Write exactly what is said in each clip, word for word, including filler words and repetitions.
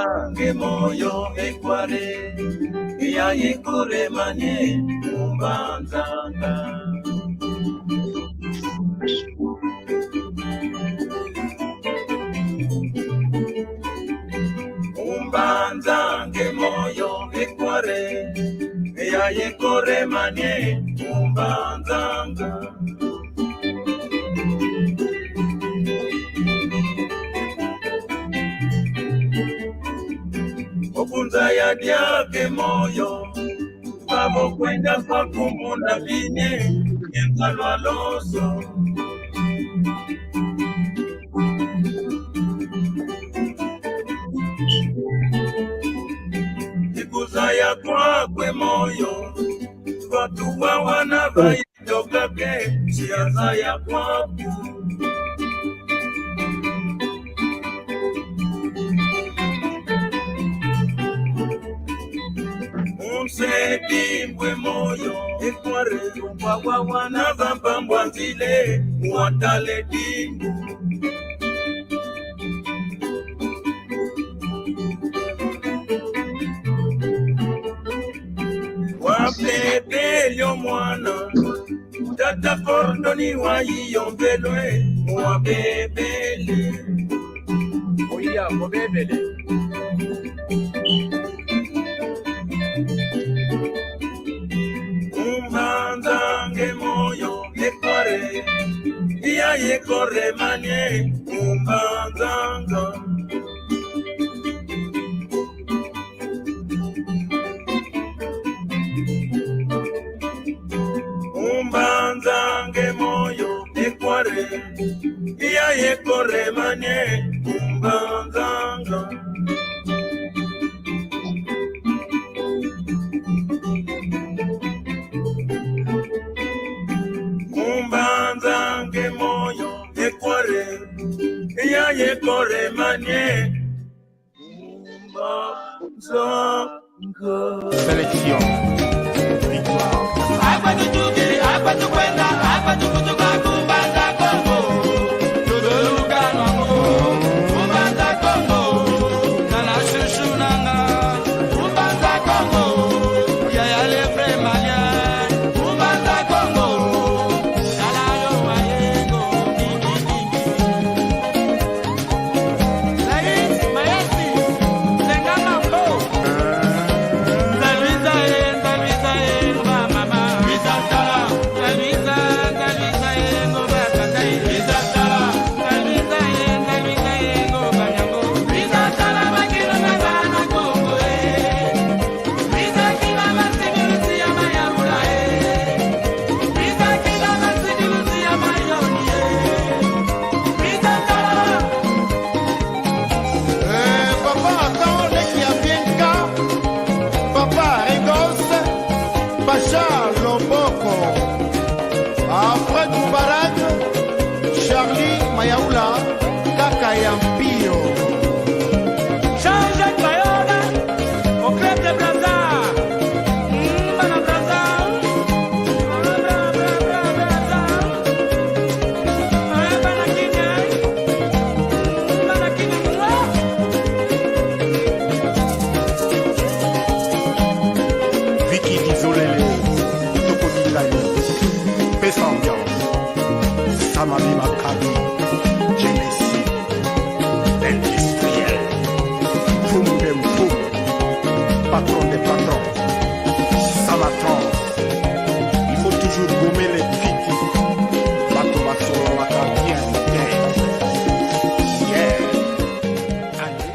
Nge moyo ekware, ya yekore manye, umbanzanga. Umbanzange moyo ekware, ya yekore manye, umbanzanga. Okunza ya diake moyo, babo kwenda kwa kumuna bine, yenda lwa loso. Ikuzaya kwakwe moyo, batu wa wana bayi. Tokake, siasa ya kwaku. Unse dimbwe moyo, ekware, kwa, kwa, kwa, na vampa mbwanzile, watale dimbu. Wabebele o mwana, tata Kordoni wa yiyombelwe, wabebele. Oya, wabebele. Umbanzange moyo ekware, ya yekore manye, umbanzanga. Umbanzange moyo ekware, ya yekore manye, umbanzanga. Umbanzange moyo ekware, ya yekore manye. Sélection. Victoire. Eh, papa, quand on est qui a bien cas, papa Ringos, Bachar Loboko, Alfred Moubarak, Charlie Mayaula, kaka ya mpio. Jean-Jacques Mayoga, au club de Brazza. Mm, bana Brazza. Bra, bra, bra, bra, Brazza. Ah, bana Kenya. Mm, bana Kenya. Vicky Dizolele, Toko Dizali, Pesa Ambiance, Samami Makabi, Genesis, l'industriel, Mfumu de Mfumu, patron des patrons, Samatrans. Il faut toujours gommer les critiques. Bato basololaka bien te. Yeah. Allez,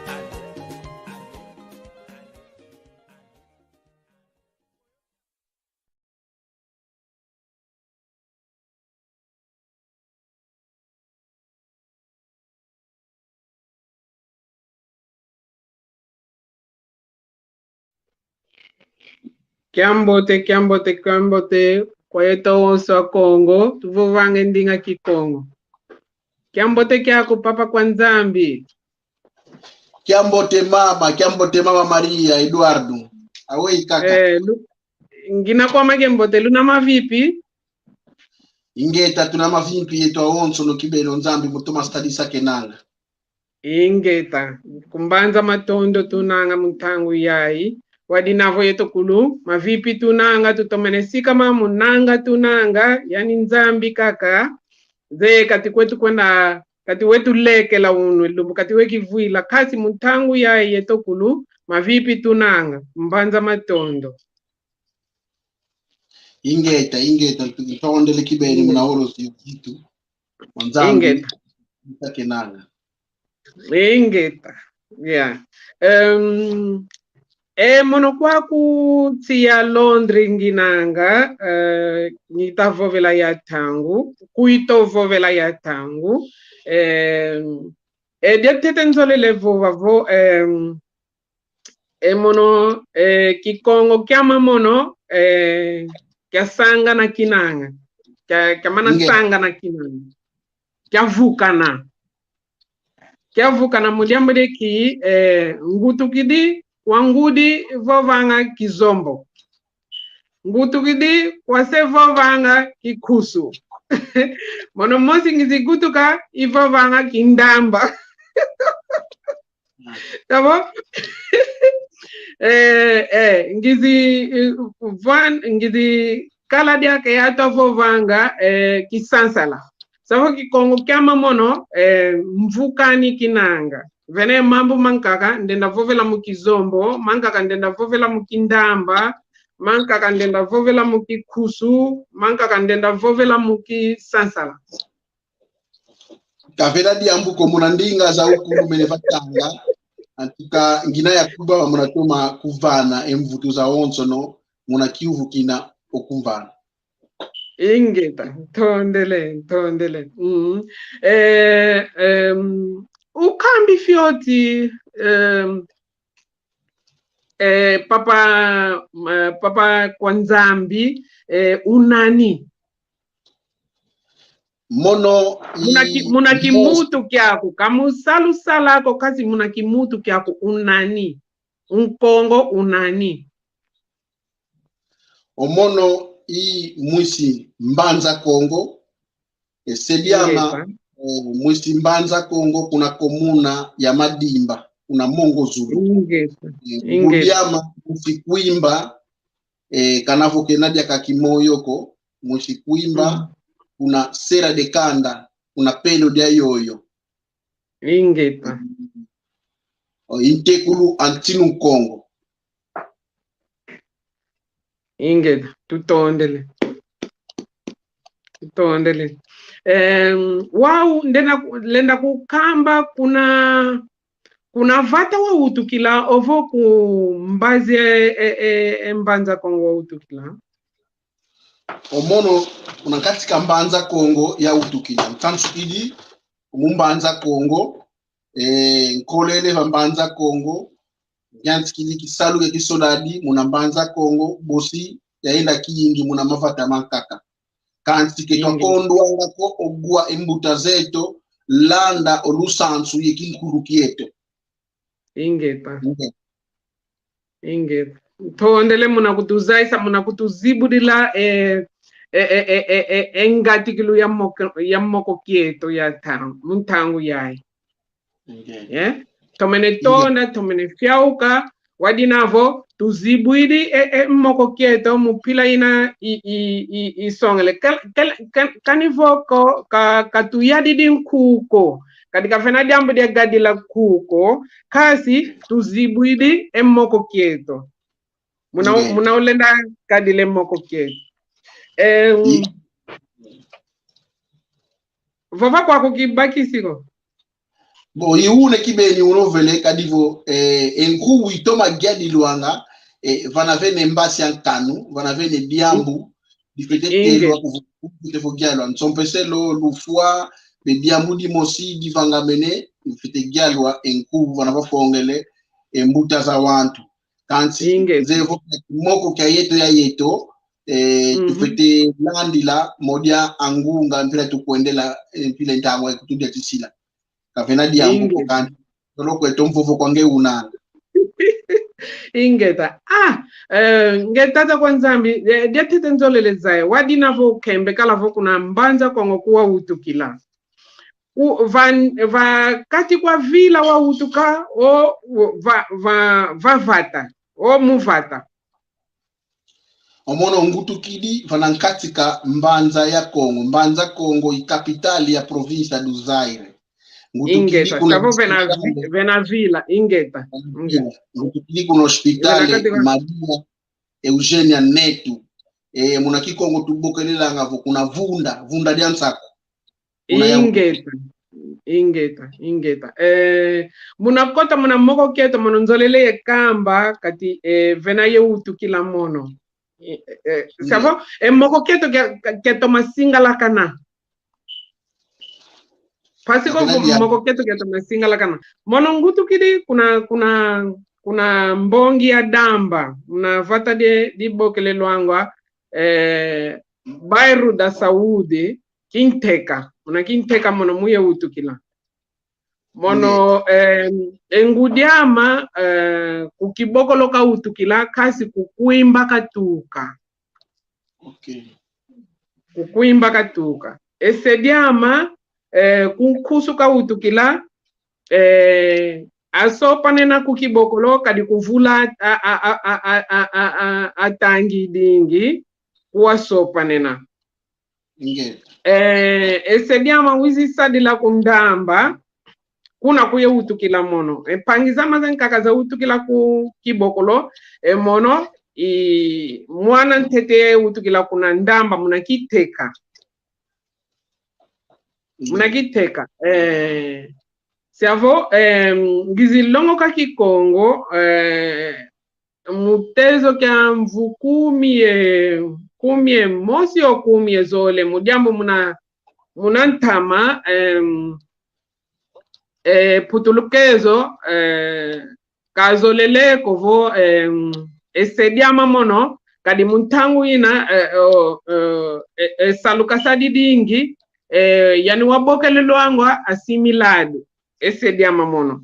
allez, allez. Kiambote, kiambote, kiambote kwa yeto wonso a Kongo, tuvovanga e ndinga Kikongo. Kiambote kiaku, papa kwa Nzambi. Kiambote mama, kiambote mama Maria Eduardo. Aweyi kaka. Eh, lu-, ngina kwame kiambote, luna mavimpi? Ingeta, tuna mavimpi yeto awonsono, kibeni o Nzambi mutoma stadisa kenanga. Ingeta. Ku mbanza matondo tunanga mu ntangu yayi. Wadina vo yeto kulu, mavipi tunanga, tutomene sikama mu nanga tunanga, yani Nzambi kaka. Ze kati kwetu kwenda, kati wetu lekela unu lumbu, kati wekivwila, kasi mu ntangu yayi yeto kulu, mavipi tunanga, mbanza matondo. Ingeta, ingeta, ntondele kibeni muna olosi yo kitu. Wa Nzambi, ingeta. Ntakenanga. Ingeta. Yeah. Em, e, mono kwaku tsia Londres nginanga, e, ngita vovela ya ntangu, kuito vovela ya ntangu, em, e, dia tete nzolele vova vo, em, e mono, e, Kikongo kiama mono, e, kiasangana kinanga. Kia, kiamana sangana kinanga. Kiavukana. Kiavukana mu diambu dia ki, e, ngutukidi, kwa ngudi vovanga Kizombo. Ngutukidi, kwa se vovanga Kikusu. Mono mosi ngizi gutuka, ivovanga Kindamba. Tá bom? Eh, eh, ngizi, eh, van, ngizi kala diaka ya tuvovanga, eh, Kisansala. Savo Kikongo kiama mono, eh, mvukani kinanga. Vene mambu mankaka ndenda vovela mu Kizombo, mankaka ndenda vovela mu Kindamba, mankaka ndenda vovela mu Kikusu, mankaka ndenda vovela mu Kisansala. Kavena diambu ko, muna ndinga za ukulu mene vatanga. Antuka ngina ya kuba muna toma kuvana e mvutu zawonsono, muna kiuvu kina okumvana. Ingeta, ntondele, ntondele. Mm. Eh, em, ukambi fioti, em, eh, papa, eh, papa kwa Nzambi, eh, unani? Mono muna ki-, i-, muna kimutu kiaku, ka mu salu sala ko, kasi muna kimutu kiaku unani? Nkongo unani? O mono i mwisi Mbanza Kongo, e se diama, ingeta, o mwisi Mbanza Kongo kuna komuna ya Madimba, kuna Mongo Zulu. Ingeta. E, ingeta. Mu diama mwisi Kwimba, e, kana vo kena diaka kimoyo ko, mwisi Kwimba, mm, kuna Serra de Kanda, kuna pelo dia yoyo. Ingeta. O, i ntekulu a Ntinu Nkongo. Ingeta, tutondele. Tutondele. Em, wau, ndenda ku-, lenda kukamba kuna, kuna vata wawutukila, ovo ku mbazi e, e, e, e Mbanza Kongo wawutukila? O mono, kuna kati ka Mbanza Kongo yawutukila. Ntansu idi, mu Mbanza Kongo, eh, nkolele va Mbanza Kongo, nyantikidi kisalu ya kisoladi muna Mbanza Kongo, bosi yayenda kiyingi muna mavata mankaka. Kansi ke, ingeta, twakondwanga ko ogwa e mbuta zeto, landa o lusansu ye kinkulu kieto. Ingeta. Ingeta. Ingeta. Ntondele muna kutuzayisa, muna kutuzibudila, eh, eh, eh, eh, eh, eh, eh, ngatikilu ya moko, ya moko kieto ya ntangu, mu ntangu yayi. Ingeta. Eh? Tomene, ingeta, tonda, tomene fiauka, wadina vo, tuzibwidi, eh, eh, moko kieto, mu mpila ina i, i, i, isongele. Kal-, kal-, kal-, kani vo ko, ka, katuyadidi nkuko. Kadi kavena diambu dia gadila kuko, kasi tuzibwidi e moko kieto. Muna, ingeta, muna ulenda gadila e moko kieto. Em, i- vava kwaku kibakisi ko. Bon, i une kibeni unovele kadi vo, eh, e nkuwu itoma gadilwanga, eh, vana vene mbasi a nkanu, vana vene diambu, mm, difwete, ingeta, telwa kuvu-, kufwete vo gialwa. Nsompeselo, lufwa, be diambu dimosi divangamene, difwete gialwa e nkuwu vana vafongele e mbuta za wantu. Kansi, ingeta, nzevo moko kia yeto ya yeto, eh, mhm, tufwete landila modia a ngunga mpila tukwendela, eh, mpila ntangu ya kutudia tisila. Kavena diambu ko, ingeta, kansi tolo kweto mvovo kwa nge unanga. Ingeta. Ah, eh, nge tata kwa Nzambi, eh, dia tete nzolele zaya. Wadina vo ukembe kala vo kuna Mbanza Kongo kuwawutukila. ku, va, va kati kwa vila wawutuka, o, o, va, va, va vata, o mu vata. O mono ngutukidi vana nkati ka Mbanza ya Kongo. Mbanza Kongo i capitale ya província do Zaire. Ngutukidi. Ingeta, kuna savo vena vi-, vena vila, ingeta. Ingeta. Ngutukidi kuna hospitale Maria Eugênia Neto. E, muna Kikongo tubokelelanga vo kuna vunda, vunda dia nsaku. Ingeta, ingeta, ingeta. Eh, muna kota muna moko kieto mono nzolele ye kamba kati, eh, vena ye wutukila mono. Eh, eh, savo, eh, moko kieto kia, kia, kiatoma singalakana. Mpasi ko vo moko kieto kiatoma singalakana. Mono ngutukidi kuna, kuna, kuna mbongi ya Damba, muna vata di, dibokelelwangwa, eh, Bairro da Saúde, Kinteka, muna Kinteka mono muye wutukila. Mono, eh, e ngudi ama, eh, ku Kibokolo kawutukila, kasi ku Kwimba katuka. Okay. Ku Kwimba katuka. E se diama, eh, ku Nkusu kawutukila, eh, asopanena ku Kibokolo, kadi ku vula a, a, a, atangi dingi, kuwasopanena. Ingeta. Eh, e se diama wizi sadila ku Ndamba, kuna kuye wutukila mono. E mpangi zama zankaka zawutukila ku Kibokolo, e mono, i mwana ntete wutukila kuna Ndamba, muna Kiteka. Muna Kiteka. Eh, savo, eh, ngizi longoka Kikongo, eh, mu tezo kia mvu kumi ye, kumi ye mosi o kumi ye zole, mu diambu muna, muna ntama, em, e, putulukezo, e, kazolele ko vo, em, e se diama mono, kadi mu ntangu ina, e, o, e, e, e salu kasadidingi, e, yani wabokelelwangwa assimilado, e se diama mono.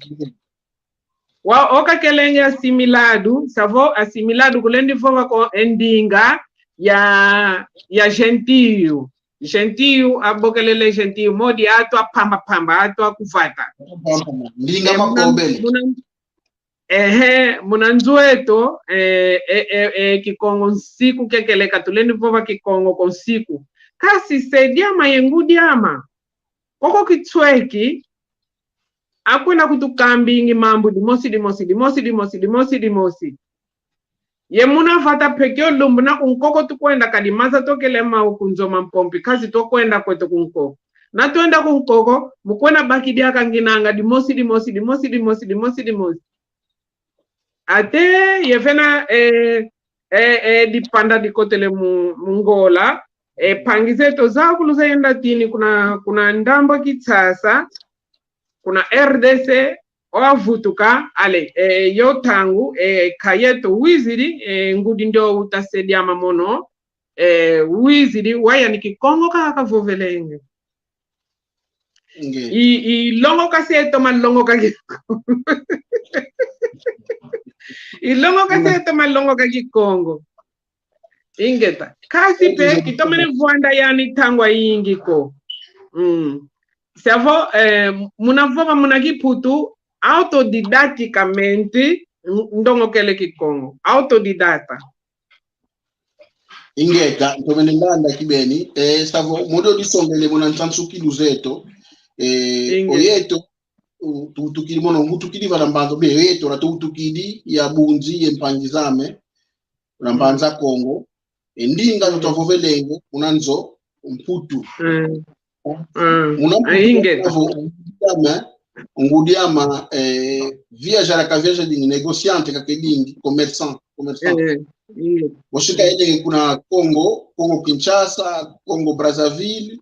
Wa, o kakelenge assimilado, savo assimilado kulendi vova ko e ndinga ya, ya gentio. Gentio, abokelele gentio, modi atu apamba pamba, atu akuvata. Ndinga. Eh, muna, makobele. Muna, ehe, muna nzo eto, eh, eh, eh, eh, Kikongo nsiku kiakele katulendi vova Kikongo ko nsiku. Kasi se diama ye ngudi ama. Koko kitsweki, akwenda kutukambingi mambu dimosi, dimosi, dimosi, dimosi, dimosi, dimosi. Ye muna vata pekio lumbu na kunkoko tukwenda kadi maza tokele mau ku nzo ma mpompi, kasi tukwenda kweto kunkoko. Na twenda kunkoko, mu kwenda baki diaka nginanga dimosi, dimosi, dimosi, dimosi, dimosi, dimosi. Ate ye vena, eh, eh, eh, dipanda dikotele mu, mu Ngola, eh, mpangi zeto zakulu zayenda tini kuna, kuna ndambu Kinshasa, kuna R D C, o avutuka, ale, eh, yo ntangu, eh, ka yeto wizidi, eh, ngudi ndio uta se diama mono, eh, wizidi, wau yani Kikongo kaka kavovelenge. Nge. I, i longoka se toma longoka Kikongo. I longoka se toma longoka Kikongo. Ingeta. Kasi pe, kitomene vwanda yani ntangu ayingi ko. Mm. Savo, eh, muna vova muna Kiputu, autodidaticamente, n-, ndongokele Kikongo. Autodidata. Ingeta, ntomene landa kibeni, eh, savo, modo disongele muna nsansukilu zeto, eh, ingeta. Oyeto, u-, tutukidi mono, ngutukidi vana Mbanza, be, oyeto, na tutukidi, ya bunzi, ye mpangi zame, na Mbanza Kongo, e ndinga, mm, tutavovelenge, muna nzo, Mputu. Mm. Mm. Muna Mputu, ah, ingeta. Avo, ngudi ama, ngudi ama, eh, viajara ka viaja dingi, negociante kake dingi, commerçant, commerçant. Eh, ingeta. Wasika, mm, elenge kuna Congo, Congo Kinshasa, Congo Brazzaville,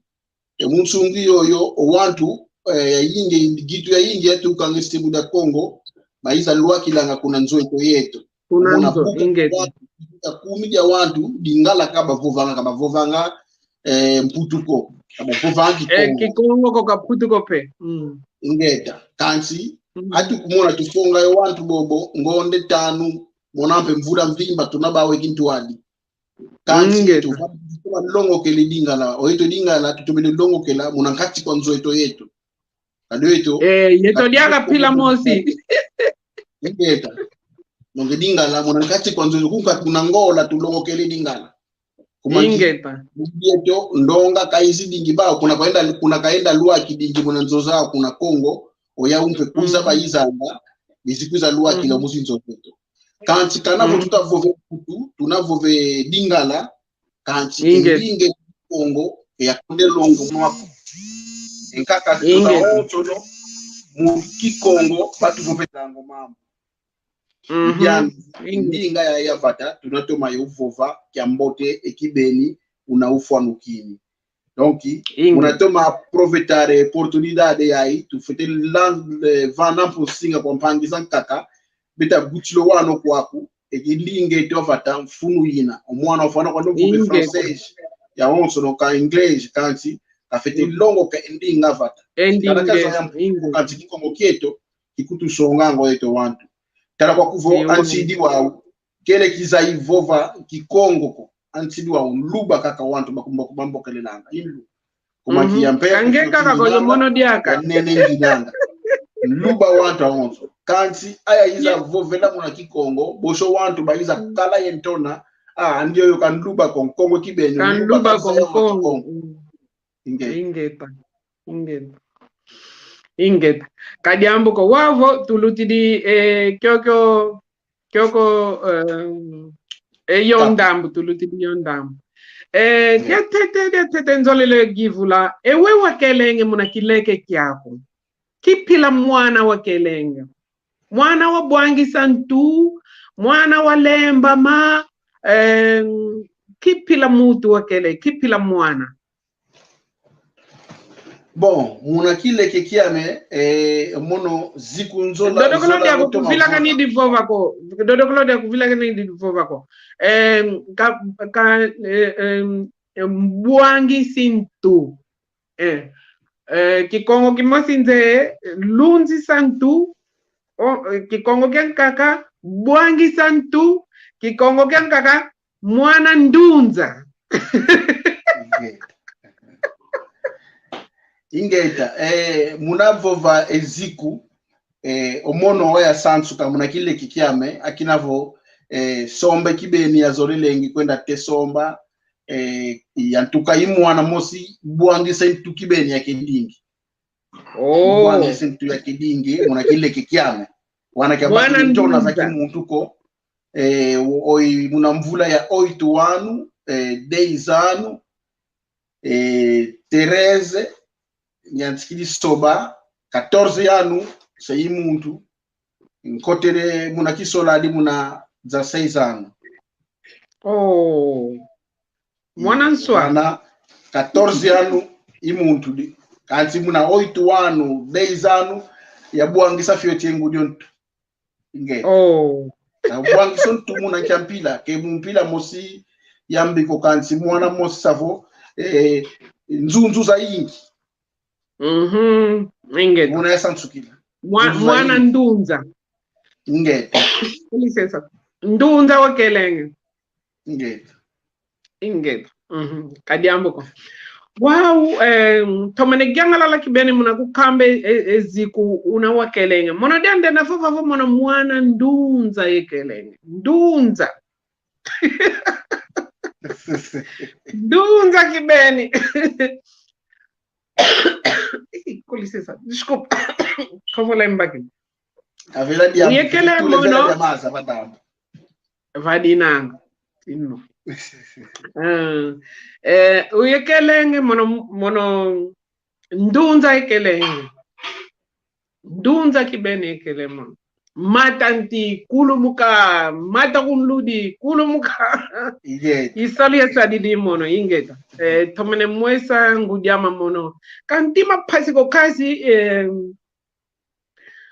e mu nsungi yoyo, o wantu, eh, yayingi, gitu yayingi yatukanga e simu da Congo, bayiza lwakilanga kuna nzo eto yeto. Kuna nzo, ingeta. Kumi dia wantu, Lingala kabavovanga, kabavovanga, eh, Mputu ko. Kabavovanga, eh, Kikongo. Kikongo ko ka Mputu ko pe. Mm. Ingeta. Kansi, mm, atu kumona tusonga yo wantu bobo, ngonde tanu, mona mpe mvula mvimba, tuna bawe kintwadi. Kansi, ingeta, tu, tuba longokele Lingala, oyeto Lingala, tutomene longokela, muna nkati kwa nzo eto yeto. Ado yeto. Eh, yeto diaka mpila mosi. Ingeta. Donc Lingala, muna nkati kwa nzo, kunka kuna Ngola, tulongokele Lingala. Kuma ki-, ingeta. Yeto, ndonga kayizi dingi ba, kuna kaenda, kuna kaenda lwaki dingi muna nzo za, kuna Kongo, oya umpe kwiza, mhm, bayizanga, bizi kwiza lwakila, mhm, mu zinzo zeto. Kansi kana, mhm, vo tutavove Mputu, tunavove Lingala, kansi, ingeta, e ndinga Kikongo, e yakonde longo mwako. E nkaka, ingeta, tuna onsono, mu Kikongo, batuvovezango mambu. Mhm. Diambu, ingeta, ndinga ya, ya vata, tunatoma yo vova, kiambote, e kibeni, una ufwanukini. Donc, ingeta, munatoma aproveitar a oportunidade yayi, tufwete lan-, eh, vana mpo singa kwa mpangi zankaka, beta gutilo wano kwaku, e ndinga eto vata mfunu ina. O mwana ufwana kwa ndombe, ingeta, francês, yawonsono ka inglês, kansi, kafwete, mm, longoka e ndinga vata. E ndinga, kana kaza ya, ingeta, kansi Kikongo kieto, kikutusonga ngo eto wantu. Tala kwa kuvo, ewa, ansidi wau, kele kiza ivova Kikongo ko. Ansidi wau Nluba kaka wantu bakumba kubambokelelanga. Inlu. Kuma, mhm, kia mpe, kange kaka ko yo mono diaka. Nene nginanga. Nluba wantu awonso. Kansi aya iza, ye, vovela muna Kikongo, bosho wantu bayiza, mm, kala ye ntona, ah, ndioyo ka Nluba ko, Nkongo kibeni, ka Nluba, Nluba ka ko, Nkongo. Mm. Ingeta. Ingeta. Ingeta. Ingeta. Ka diambu ko, wau vo tulutidi, eh, kiokio, kiokio, eh, eh, yo ndambu, tulutidi yo ndambu. Eh, ingeta, diatete, diatete nzolele givula, e we wakelenge muna kileke kiaku. Ki mpila mwana wakelenge? Mwana wabwangisa ntu, mwana walembama, eh, ki mpila muntu wakele, ki mpila mwana? Bon, muna kileke kiame, eh, mono ziku nzola, dodokolo nzola dia kuvilakani divova ko. Dodokolo dia kuvilakani divova ko. Eh, ka, ka, eh, eh, mbwangisi ntu. Eh, eh, Kikongo kimosi nze, lunzisa ntu, o, eh, Kikongo kiankaka, bwangisa ntu, Kikongo kiankaka, mwana ndunza. Ingeta. Ingeta, eh, muna vova e ziku, eh, o mono oya sansuka muna kileke kiame, akina vo, eh, somba kibeni yazolelengi kwenda te somba, eh, yantuka i mwana mosi, bwangisa ntu kibeni ya kidingi. Oh. Bwangisa ntu ya kidingi, muna kileke kiame. Wana kia bati ntona za kimuntu ko, eh, o-, oi, muna mvula ya oito ano, eh, dez ano, eh, treze, nyantikidi soba, quatorze ano, se i muntu, nkotele muna kisoladi muna dezasseis ano. Oh. Mwana nswa. Muna quatorze ano, i muntu di. Kansi muna oito ano, dez ano, yabwangisa fioti e ngudi o ntu. Ingeta. Oh. Yabwangisa o ntu muna kia mpila, ke mu mpila mosi yambi ko kansi mwana mosi savo, eh, nzunzu zayingi. Mhm. Ingeta. Muna yasansukila. Mwa-, nzunzu zayingi. Mwana ndunza. Ingeta. Licença. Ndunza wakelenge. Ingeta. Ingeta. Mhm. Ka diambu ko. Wau, eh, tomene yangalala kibeni muna kukamba e, e, e ziku una wakelenge. Mono diande na vova vo mono mwana ndunza yekelenge. Ndunza. Ndunza kibeni. Ih, com licença. Desculpa. Kavula embaki. Avela dia, uyekele mono. Vela dia masa, madame. Vadinanga. Ino. Ah, eh, uyekelenge mono, mono ndunza yekelenge. Ndunza kibeni yekele mono. Mata nti, kulumuka, mata kunludi, kulumuka. Ingeta. I salu yasadidi mono, ingeta. Eh, tomene mwesa ngudi ama mono. Kantima mpasi ko kasi, eh,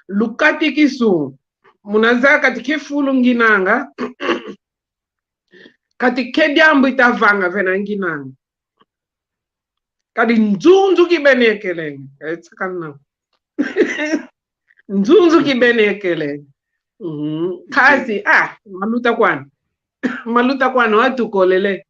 lukatikisu. Muna za kati ke fulu nginanga. Kati ke diambu itavanga vena nginanga. Kadi nzunzu kibeni yekelenge. Eh, tsakana. Nzunzu kibeni yekelenge. Mhm. Kasi, ah, maluta kwani. Maluta kwani watukolele.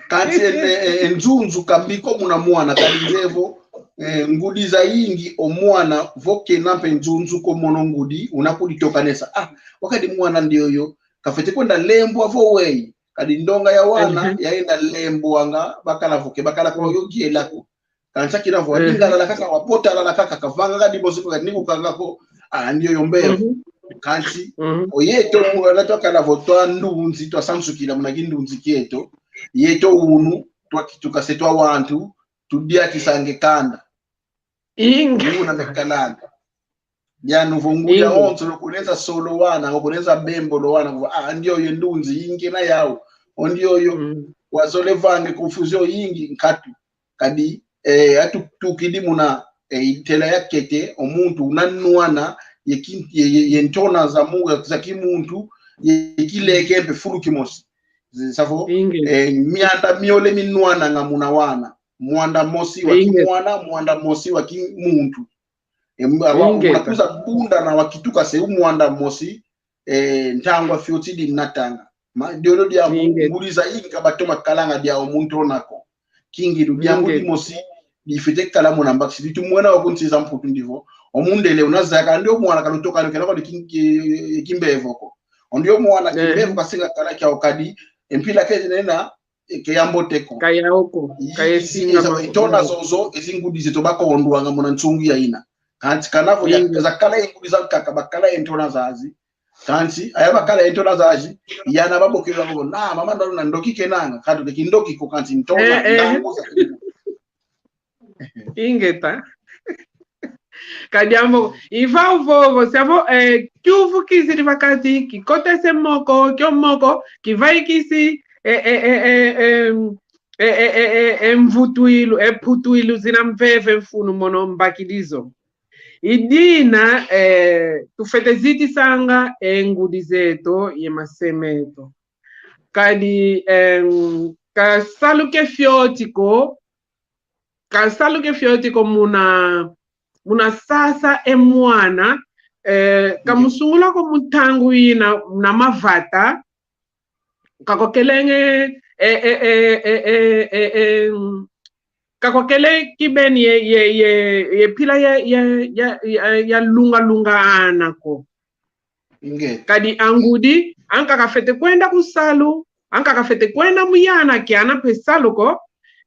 Kansi e, e, e, nzunzu ka mbi ko muna mwana, kadi nzevo, eh, ngudi zayingi o mwana vo kena mpe nzunzu ko mono ngudi, una kuditokanesa. Ah, wakadi mwana ndioyo, kafwete kwenda lembwa vo weyi. Kadi ndonga ya wana, mhm, yayenda lembwanga, bakala vo ke, bakala ko, mhm, yo kiela ko. Kansi kina vo, mhm, adingalala kaka, wapota lala kaka, kavanga kadi mosi ko, kadi ni kukanga ko, ah, ndioyo mbevo. Mhm. Kansi, mhm, o yeto, wana twakala vo twa ndunzi, twasansukila muna kindunzi kieto, yeto unu, twakituka se twa wantu, tudiakisange kanda. Inga. Una mekalanda. Dianu vo ngudi, inga, awonso lo kuneza solo wana, lo kuneza bembo lo wana, kuva, ah, ndioyo ndunzi, inge na yau. O ndioyo, mm, wazole vange confusion yingi nkatu. Kadi, eh, atutukidi muna, eh, itela yakete, o muntu una nwana, ye ki-, ye, ye, ye ntona za mu-, za kimuntu, ye kileke mpe fulu kimosi. Zi-, savo, inge, eh, mianda miole minwananga muna wana. Mwanda mosi wa, inge, kimwana, mwanda mosi wa kimuntu. E, mba-, wa, inge, unakuza bunda na wakituka se u mwanda mosi, eh, ntangwa fioti dinatanga. Ma, diodio dia mu-, inge, ngudi zayingi ka batoma kalanga dia o muntu onako. Kingilu dia, inge, ngudi mosi, difwete kala muna mbakisi. Ditu mwena wa kunsiza mputu ndivo. O mundele unazaya ka ndio mwana kalutoka ndio kena kwa di king-, eh, kimbevo ko. O ndio mwana, eh, kimbevo kasinga kala kia okadi, e mpila kezi nena, e, ke yambote ko. Ka yau ko, i-, ka i-, yesinga i-, ma-, itona zozo, ezi ngudi zeto bakondwanga muna nsungi ya ina. Kansi kana vo ya, inga, zakala e ngudi zankaka, bakala e ntona zazi. Kansi, aya bakala e ntona zazi, yana babokela ko, na, mama ndalo na ndoki kenanga, katu ke kindoki ko kansi ntona, eh, eh, ndangu za kindoki. Ingeta. Kadi amo, iva uvovo, se avo, eh, kiuvu kizidi vakati, kikotese moko, kio moko, kivaikisi, eh, eh, eh, eh, em, eh, eh, eh, eh, eh, mvutwilu, eh, putwilu zina mveve mfunu mono mbakidi zo. Idina, eh, tufwete zitisanga, eh, ngudi zeto, ye mase meto. Kadi, em, ka salu ke fioti ko, ka salu ke fioti ko muna, muna sasa e mwana, eh, kamusungula ko mu ntangu ina na mavata, kakokelenge, eh, eh, eh, mm, kakokele kibeni ye, ye, ye, ye mpila ya, ya, ya, ya, ya lunga lunga ana ko. Nge. Kadi angudi, ankaka afwete kwenda ku salu, ankaka afwete kwenda mu yana, kiana mpe salu ko,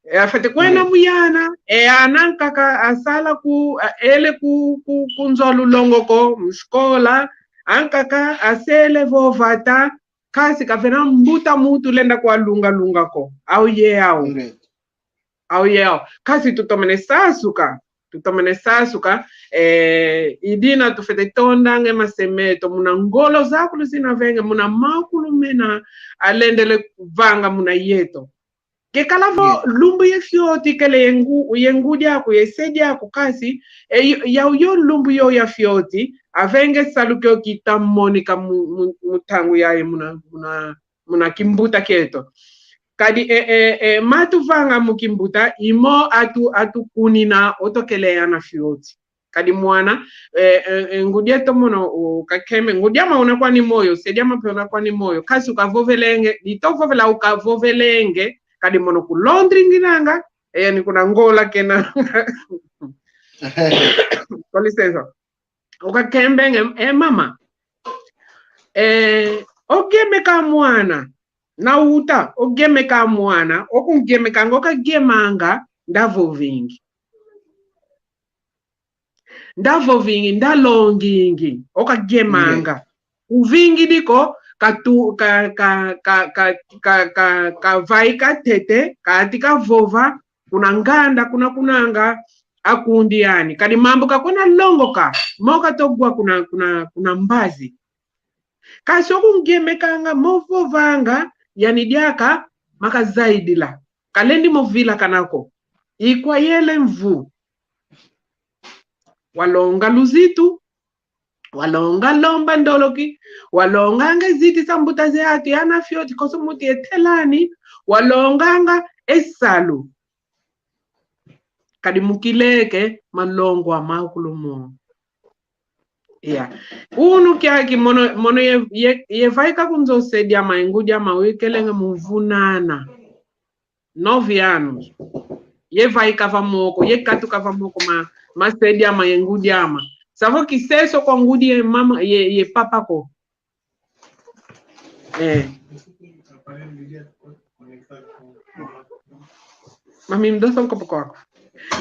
e, afwete kwenda mu yana, e, ana ankaka asala ku, a, ele ku, ku, ku nzo a lulongo ko, mu sikola, ankaka asele vova ta, kansi kavena mbuta muntu lenda kwalunga lunga ko. Au ye au. Nge. Au ye au. Kansi tutomene sasuka. Tutomene sasuka. Eh, idina tufwete tondanga e mase meto muna ngolo zakulu zina venge, muna makulu mena alendele vanga muna yeto. Kekala vo lumbu ye fioti kele ye ngu-, ye ngudi aku, ye se diaku kansi, e, ya, yo lumbu yo ya fioti, avenge salu kio kita monika mu, mu, mu ntangu yayi muna, muna, muna kimbuta kieto. Kadi, e, e, e, matuvanga mu kimbuta, i mo atu, atukunina, o tukele ana fioti. Kadi mwana, e, e, e, ngudi eto mono, o, kakeme, ngudi ama una kwani moyo, se diama mpe una kwani moyo, kansi ukavovelenge, di tuvovela ukavovelenge, kadi mono ku Londres nginanga, e, ni kuna Angola kenanga. Com licença. Ukakembenge, e mama. E, ogemeka mwana, na uta, ogemeka mwana, okungemekanga, okagemanga, ndavovingi. Ndavovingi, ndalongingi, okagemanga. Nge. Uvingidi ko, katu-, ka, ka, kavaika ntete, kati kavova, kuna nganda, kuna kunanga, akundi yani. Kadi mambu kakwena longoka, mo katogwa kuna, kuna, kuna mbazi. Kansi okungemekanga, mo vovanga, yani diaka, makazaidila. Kalendi mo vilakana ko. Ikwayele mvu. Walonga luzitu, walonga lomba ndoloki, walonganga zitisa mbuta ze atu, yana fioti, konso muntu yetelani, walonganga e salu. Kadi mu kileke, malongo a makulu mo. Iya. Unu kiaki mono, mono ye, ye, yevaika ku nzo se diama, e ngudi ama, wikelenge mu mvu nana. Nove anos. Ye vaika va moko, ye katuka va moko ma, ma se diama ye ngudi ama. Sa vo kiseso kwa ngudi ye mama, ye, ye papa ko. Eh. Mami, mdoso nkopo kwako.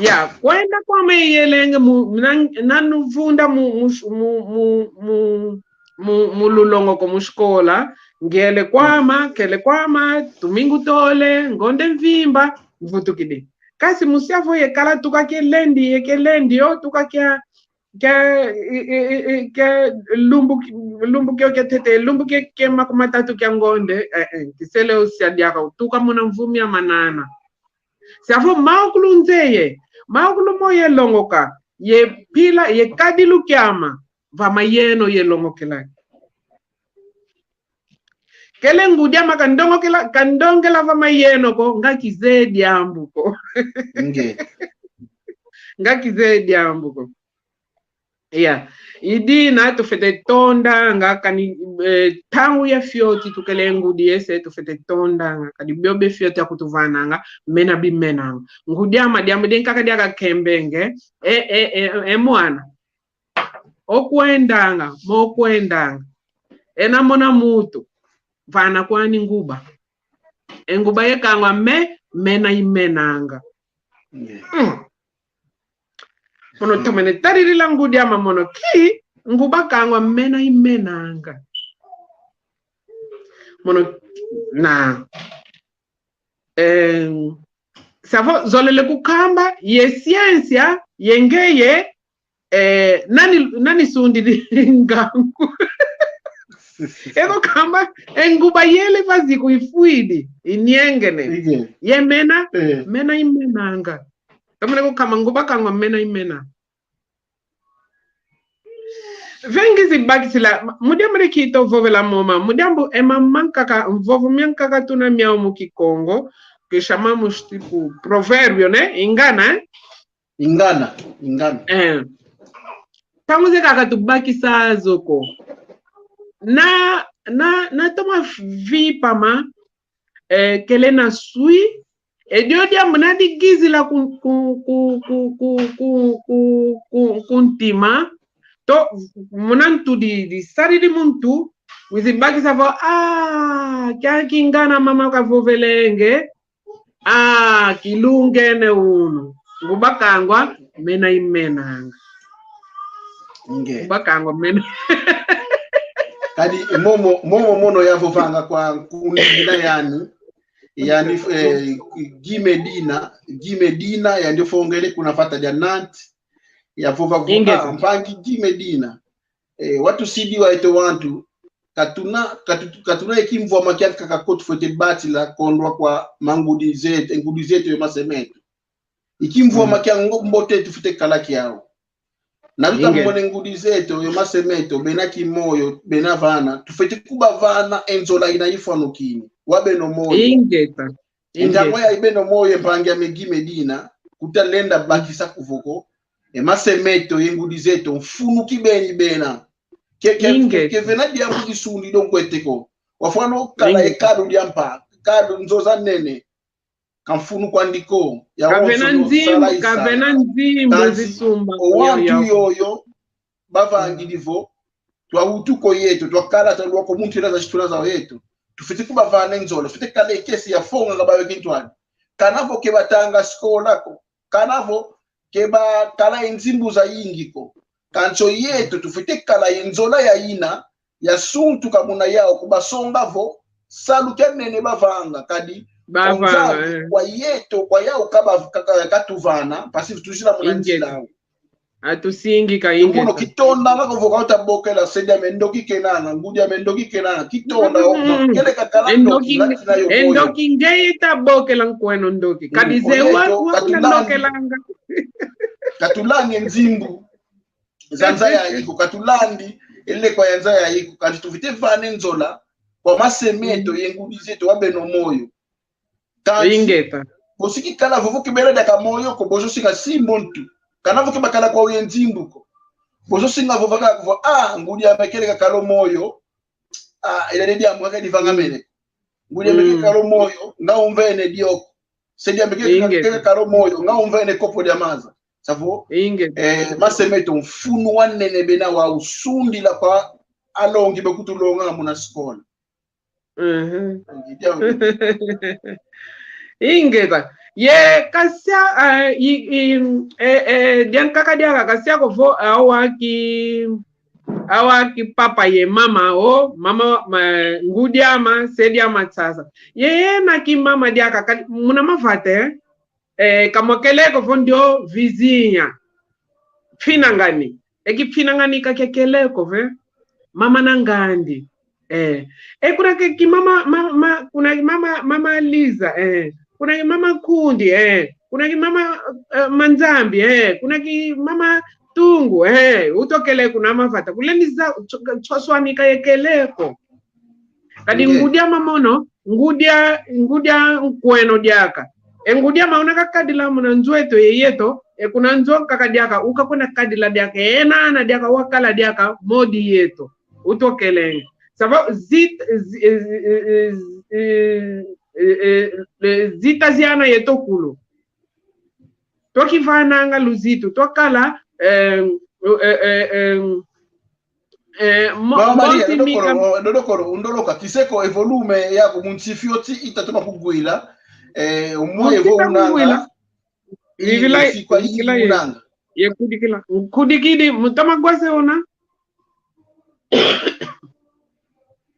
Ya, kwenda kwama yelenge mu, na, nanuvunda mu, mu, mu, mu, mu, mu, mu lulongoko mu sikola, ngele kwama, kele kwama, tumingu tole, ngonde mvimba, mvutukidi. Kasi musi avo yekala tuka ke lendi, ye ke lendi, o tuka ke, ke, i, i, i, i, ke lumbu, lumbu ke, ke tete, lumbu ke, ke makumatatu ke ngonde, eh, eh, kisele usia diaka, tuka muna mvu mia manana. Sia vo maokulu nzeye, maokulu mo yelongoka, ye pila, ye kadilu kiama, va mayeno yelongokela. Kele ngudi ama kandongokela, kandongela va mayeno ko, nga kizeye diambu ko. Nge. Nga kizeye diambu ko. Ya. I dina tufwete tondanga kani, eh, ntangu ya fioti tukele ngudi ese tufwete tondanga kadi bio bia fioti akutuvananga mena bimenanga. Ngudi ama diambu dia nkaka diaka kembenge. E, e, e, e mwana. Okwendanga, mokwendanga. Ena mona mutu. Vana kwani nguba. E nguba yekangwa me, mena imenanga. Mm. Mono tomene taririla ngudi ama mono ki, nguba kangwa mena imenanga. Mono na. Eh, savo zolele kukamba, ye siensia, ye ngeye, eh, nani, nani sundidi ngangu. Eko kamba, e nguba yele vaziku ifwidi, iniengene. Ige. Ye mena, eh, mena imenanga. Tomene kukamba nguba kangwa mena imena. Vengi zibakisila, mu diambu di kito vovela moma, mu diambu ema mankaka, mvovo miankaka tuna miau mu Kikongo, que chamamos tipo provérbio, né? Ingana, eh? Ingana, ingana. Eh. Ntangu ze kaka tubakisa zo ko. Na, na, na toma vipama, eh, kele na swi, e dio diambu nadigizila ku, ku, ku ntima, to, muna ntu di, disaridi mu ntu, wizi bakisa vo, ah, kia kingana mama kavovelenge, ah, kilungene unu, nguba kangwa, mena imenanga. Nge. Nguba kangwa, mena. Kadi, momo, momo mono yavovanga kwa nkundi ina yani, yani, eh, Guy Medina, Guy Medina, yandi ofongele kuna vata dia Nantes, yavova vo, ingeta, ah, mpangi Guy Medina. Eh, watusidi wa eto wantu, katuna, katu-, katuna e kimvwama kiankaka ko tufwete batila kondwa kwa mangudi zeto, e ngudi zeto yo mase meto. E kimvwama kia ngo-, mbote tufwete kala kiau. Na tuta mone ngudi zeto, yo mase meto, bena kimoyo, bena vana. Tufwete kubavana e nzola ina ifwanukini. Wa beno moyo. Ingeta. Ingeta. Ntangu ya beno moyo, mpangi ame Guy Medina, kutalenda bakisa ko vo ko. E mase meto, ye ngudi zeto, mfunu kibeni bena. Ke, ke, ke, ke vena diambu disundi do nkwete ko. Wafwana kala e kadu diampa, kadu nzo za nene. Ka mfunu kwandi ko, ya kavena nzimbu, kavena nzimbu zisumba. O wantu yoyo, bavangidi vo, twawutuka o yeto, twakala talwaka o muntu ina za situna za yeto. Tufwete kubavana e nzola, tufwete kala e kesi ya fonga nga bawe kintwadi. Kana vo ke batanga sikola ko, kana vo ke bakala e nzimbu zayingi ko. Kansi o yeto tufwete kala ye nzola ya ina, yasuntuka muna yau, kubasonga vo, salu kianene bavanga, kadi bavanga, kwa Nzambi, eh, kwa yeto, kwa yau kaba-, ka-, ka-, katuvana, mpasi tuzila muna nzila au. Atusingika, ingeta. Mono kitonda nga ko vo ka utabokela, se diame ndoki kenanga, ngudi ame ndoki kenanga, kitonda, mm, o, kele kakala e ndoki, ndoki, nga tina yo e moyo. Ndoki ngeye tabokela nkweno ndoki. Mm, kadi ze wa, yeto, wa katulandi, lokelanga. Katulandi e nzimbu za nza yayi ko, katulandi e lekwa ya nza yayi ko, kansi tufwete vana e nzola kwa mase meto, ye ngudi zeto, wa beno moyo. Kansi, ingeta, bosi kikala vovo kibela diaka moyo ko, bosi singa simbo ntu. Kana vo kibakala kwau ye nzimbu ko, bosi singa vova kaka vo, ah, ngudi ame kele kakala o moyo. Ah, ila diambu kaka divangamene. Ngudi ame kele kakala o moyo, nga umvene dio ko. Se diame ke, ke kala o moyo, nga umvene kopo dia maza. Savo, eh, mase meto mfunu wa nene bena wa usundila kwa alongi be kutulonga muna sikola. Mhm. Ingeta. Ye kasia, eh, i, i, eh, eh, diankaka diaka kasia ko vo, eh, awa ki, awa ki papa ye mama, o, mama, ma, ngudi ama, se diama sasa. Ye, ye na ki mama diaka, kali, muna mavata, eh? Eh, kamwa keleko vo ndio vizinha. Finangani. E ki finangani ka kia keleko ve. Mama na ngandi. Eh. E kuna ke ki mama, ma, ma, kuna ki mama, mama Liza, eh. Kuna ki mama Kundi, eh. Kuna ki mama, eh, Manzambi, eh. Kuna ki mama Tungu, eh. Utokele kuna mavata. Kule ni za, cho-, choswanika ye keleko. Kadi ngudi ama mono, ngudi a, ngudi a nkweno diaka. E ngudi ama una kakadila muna nzo eto ye yeto, e kuna nzo kaka diaka, uka kuna kadila diaka, e na ana diaka, wakala diaka, modi yeto. Utokelenge. Savo zit-, zi-, eh, eh, zita ziana yeto kulu. Twakivananga luzitu, twakala, eh, eh, eh, eh, eh, mo-, Mama Maria, mosi mika- dodokolo, dodokolo, undoloka, kiseko e volume yaku munsi fioti itatoma kugwila, eh, umwe evo unanga, kugwila. Ivila, isikwa ivila ye, unanga. Ye kudikila. Kudikidi, mutama gwase una?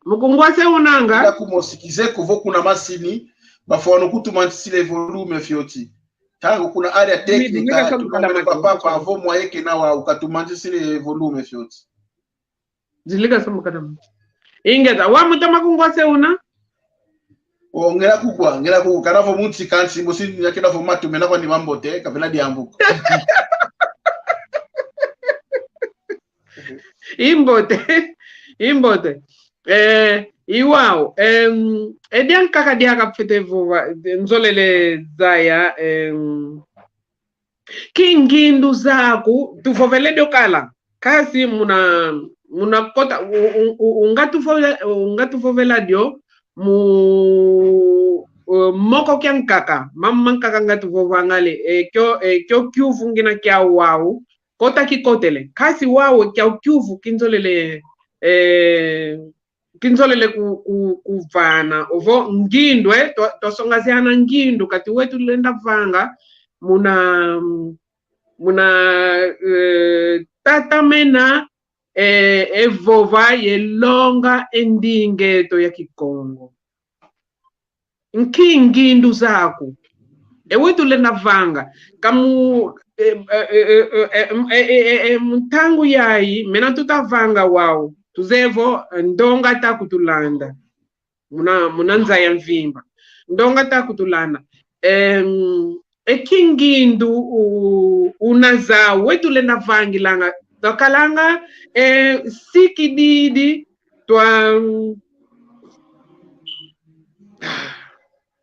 Mukungwa se unanga. Ila kumosi kizeko vo kuna masini, bafwano kutumansisila e volume fioti. Ntangu kuna área técnica, tulongele kwa papa, vo mwaye kena wa ukatumansisila e volume fioti. Zilika samu kadam. Ingeta, wa mutama kungwa se una? O, ngela kukwa, ngela kukwa. Kana vo munsi kansi, musi nyakena vo matu mena kwandi mambote, kapela diambu ko. Imbote, imbote. Eh, iwau, em, e diankaka diaka mfwete vova, nzolele zaya, em, kingindu zaku, tuvovele dio kala. Kasi muna, muna kota, u-, u-, u-, unga tuvovela, unga tuvovela dio, mu, eh, moko kiankaka, mama nkaka nga tuvovanga le, eh, kio, eh, kio kiuvu ngina kia wau, kota kikotele. Kasi wau kia kiuvu kinzolele, eh, kinzolele ku, ku, kuvana. Ovo ngindu, eh, twa, twasongaziana ngindu, kati wetu lenda vanga, muna, muna, eh, tatamena, eh, e vova ye longa e ndinga eto ya Kikongo. Nki ngindu zaku? Ewe tulenda vanga. Kamu, eh, eh, mu ntangu yayi, mena tuta vanga wau. Tuzeye vo, eh, ndonga ta kutulanda. Muna, muna nza ya mvimba. Ndonga ta kutulanda. Em, e kingindu u-, una zau, we tulenda vangilanga. Twakalanga, eh, sikididi, twa,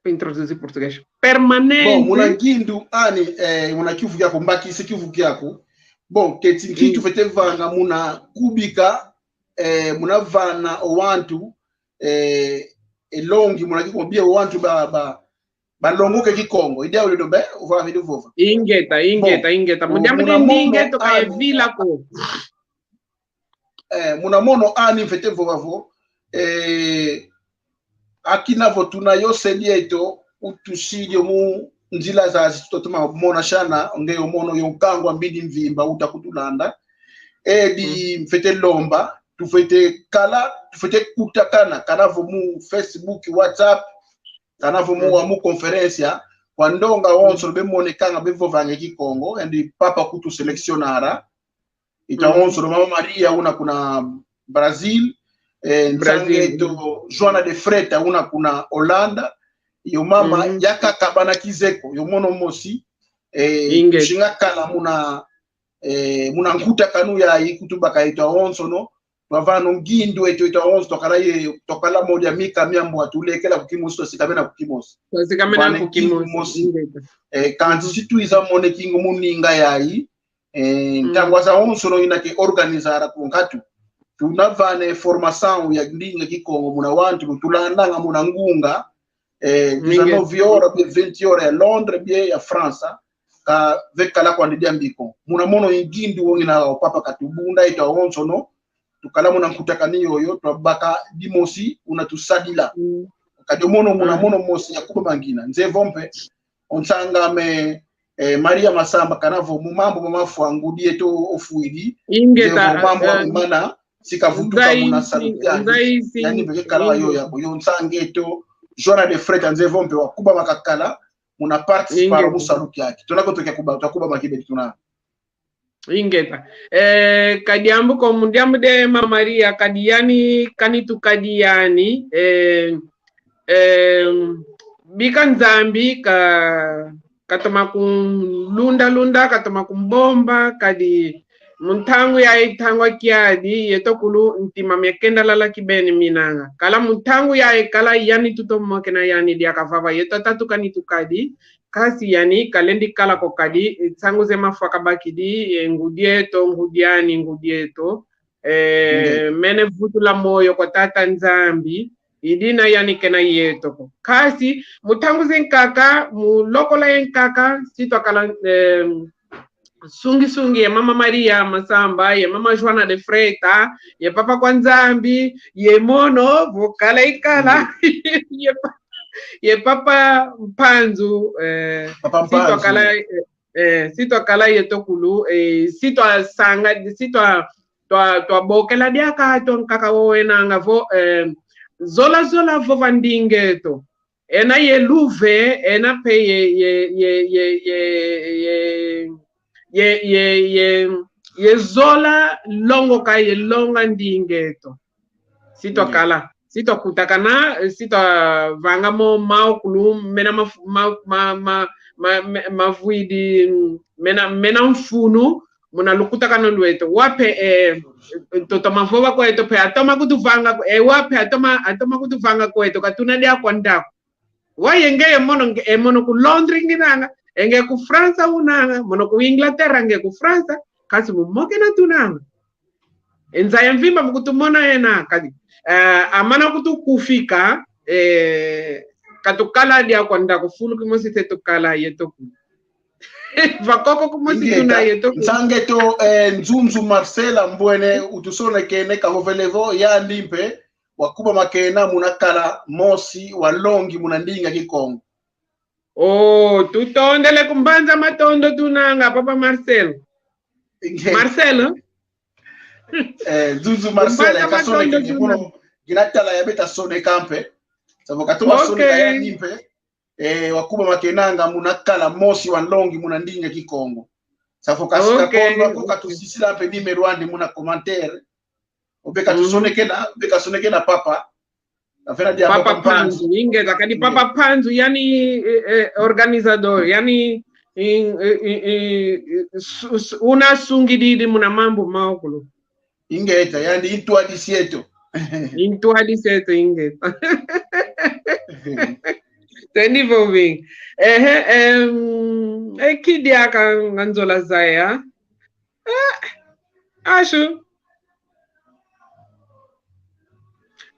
introduzir português. Permanente. Bom, muna ngindu ani, eh, muna kiuvu kiaku, mbakisi kiuvu kiaku. Bom, keti nki tufwete vanga muna kubika, eh, muna vana o wantu, eh, e longi, muna kikobia o wantu ba, ba, balongoke Kikongo. Ide ulio be, uva vidi vova. Ingeta, ingeta, ingeta. Bom, muna mono ani, ingeta, kaya vila ko. Eh, muna mono ani mfwete vova vo, eh, akina vo tuna yo se dieto, utusidi mu nzila zazi tutatoma mona shana, nge yo mono yo nkangu wa mbidi mvimba uta kutulanda. Edi mfwete lomba, tufwete kala, tufwete kutakana, kana vo mu Facebook, WhatsApp, kana vo mu, wa mu conferência, kwa ndonga wonso bemonekanga bevovanga Kikongo, andi papa kutu selecionara. Ita wonso, no mama Maria una kuna Brazil, eh, nsange eto Joana de Freitas una kuna Holanda, yo mama yakaka bana kizeko, yo mono mosi, eh, shinga kala muna, eh, muna nkutakanu yayi kutubaka ita wonso, no, twavana ngindu eto ita wonso, twakala ye, twakala modia mika miambu atulekela kukimosi, twasikamena kukimosi. Twasikamena kukimosi. Eh, kansi situiza mone kingu muninga yayi, eh, ntangwa zawonso no ina ke organizara ku nkatu. Tunavana formação ya ndinga Kikongo muna wantu, tulandanga muna ngunga, Eh, dezanove horas, bie vinte horas ya Londres, bie ya França. Ka vekala kwandi diambi ko. Muna mono i ngindu wo ngina o papa katubunda yeto awonsono. Tukala muna nkutakanu yoyo, twabaka dimosi, una tusadila. Mm. Kadi o mono muna mono mosi ya kubama ngina. Nze vo mpe, o nsanga ame, eh, Maria Masamba kana vo mu mambu ma mafwa ngudi eto ofwidi. Ingeta, nze vo mambu, eh, ame mana, si kavutuka muna salu kiandi. Yani mpe kekala wa yo yako, yo nsanga eto, Joana de Freitas, nze vo mpe wa kubama kakala, muna participar mu salu kiaki. Tuna ko tokya kuba, twa kubama kibeni tuna. Ingeta. Eh, ka diambu ko mu diambu de Mama Maria, kadi yani, kani tukadi yani, eh, eh, bika Nzambi ka, katoma kunlunda lunda, katoma kumbomba, kadi mu ntangu yayi, ntangu a kiadi, yeto kulu ntima miakenda lala kibeni minanga. Kala mu ntangu yayi kala yani tutomokena yani diaka vava, yeto tatu kani tukadi, kasi yani kalendi kala ko kadi, eh, nsangu ze mafwa kabakidi, eh, ngudi eto, ngudi ani, ngudi eto. Eh, mene vutula moyo kwa Tata Nzambi, i dina yani kena yeto ko. Kasi, mu ntangu ze nkaka, mu lokola ye nkaka, si twakala, eh, sungi sungi ye Mama Maria Masamba, ye Mama Joana de Freitas, ye Papa kwa Nzambi, ye mono, vo kala ikala, ye pa-, ye Papa Mpanzu, eh, Papa Mpanzu. Si twakala, eh, eh, si twakala yeto kulu, eh, si twasanga, si twa, twa, twabokela diaka to nkaka wo wenanga vo, eh, zola zola vova ndinga eto. Ena ye luve, ena mpe ye, ye, ye, ye zola longoka ye longa ndinga eto. Si twakala, si twakutakana, si twavanga mo maokulu, mena maf-, ma, ma, ma, ma, me-, mavwidi, mena, mena mfunu, muna lukutakanu lweto. Wau mpe, eh, totoma vova kweto mpe atoma kutuvanga, eh, wau mpe atoma, atoma kutuvanga kweto, katuna dia kwandako. Wau ye nge ye mono, nge, eh, mono ku Londres nginanga, eh, nge ku França unanga, mono ku Inglaterra nge ku França, kasi mu mokena tunanga. E nza ya mvimba mu kutumona ena, kadi, eh, amana kutukufika, eh, katukala dia kwandako fulu kimosi se tukala yeto ku. Vakoko kumosi tuna yeto ku. Nsanga eto, eh, Nzunzu Marcela Mbwene utusonekene, kavovele vo yandi mpe, wakubama kena muna kala mosi wa longi muna ndinga Kikongo. Oh, tutondele ku mbanza matondo tunanga, Papa Marcel. Inge. Marcel, eh? Eh, Nzunzu Marcel, mbanza matondo kasonekene, tunanga. Mono, ngina tala ya beta soneka mpe. Savo katoma soneka yani mpe. Eh, wakubama kenanga muna kala mosi wa longi muna ndinga Kikongo. Savo kasi kakondwa ko katusisila mpe numéro andi muna commentaire. Obeka tusonekena, obeka sonekena papa. Avena dia Papa Mpanzu, ingeta, kadi Papa Mpanzu, yani, eh, eh, organizador, yani, in, eh, eh, eh, su-, su-, una sungididi muna mambu maokulu. Ingeta, yani intwadisi eto. Intwadisi eto, ingeta. Tendi vo vingi. Ehe, em, e kidia ka nganzola zaya. Eh, acho.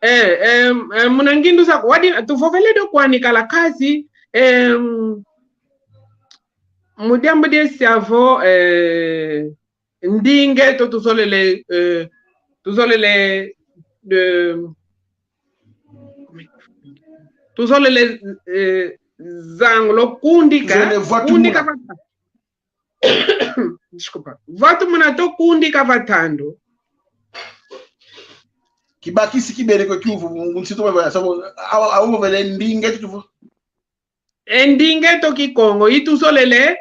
Eh, em, em, muna ngindu zako, wadi, tuvovele do kwani kala kasi, em, mu diambu dia siavo, eh, ndinga eto tuzolele, eh, tuzolele, eh, tuzolele, eh, zangula kundika, tuzolele vwa tumuna. Kundika vata-, desculpa. Vwa tumuna to kundika vatandu. Kibakisi kibele kwe kiuvu, mu, mu nsito mwe, savo, awa, awa vele ndinga eto tuvu-, e ndinga eto Kikongo, i tuzolele,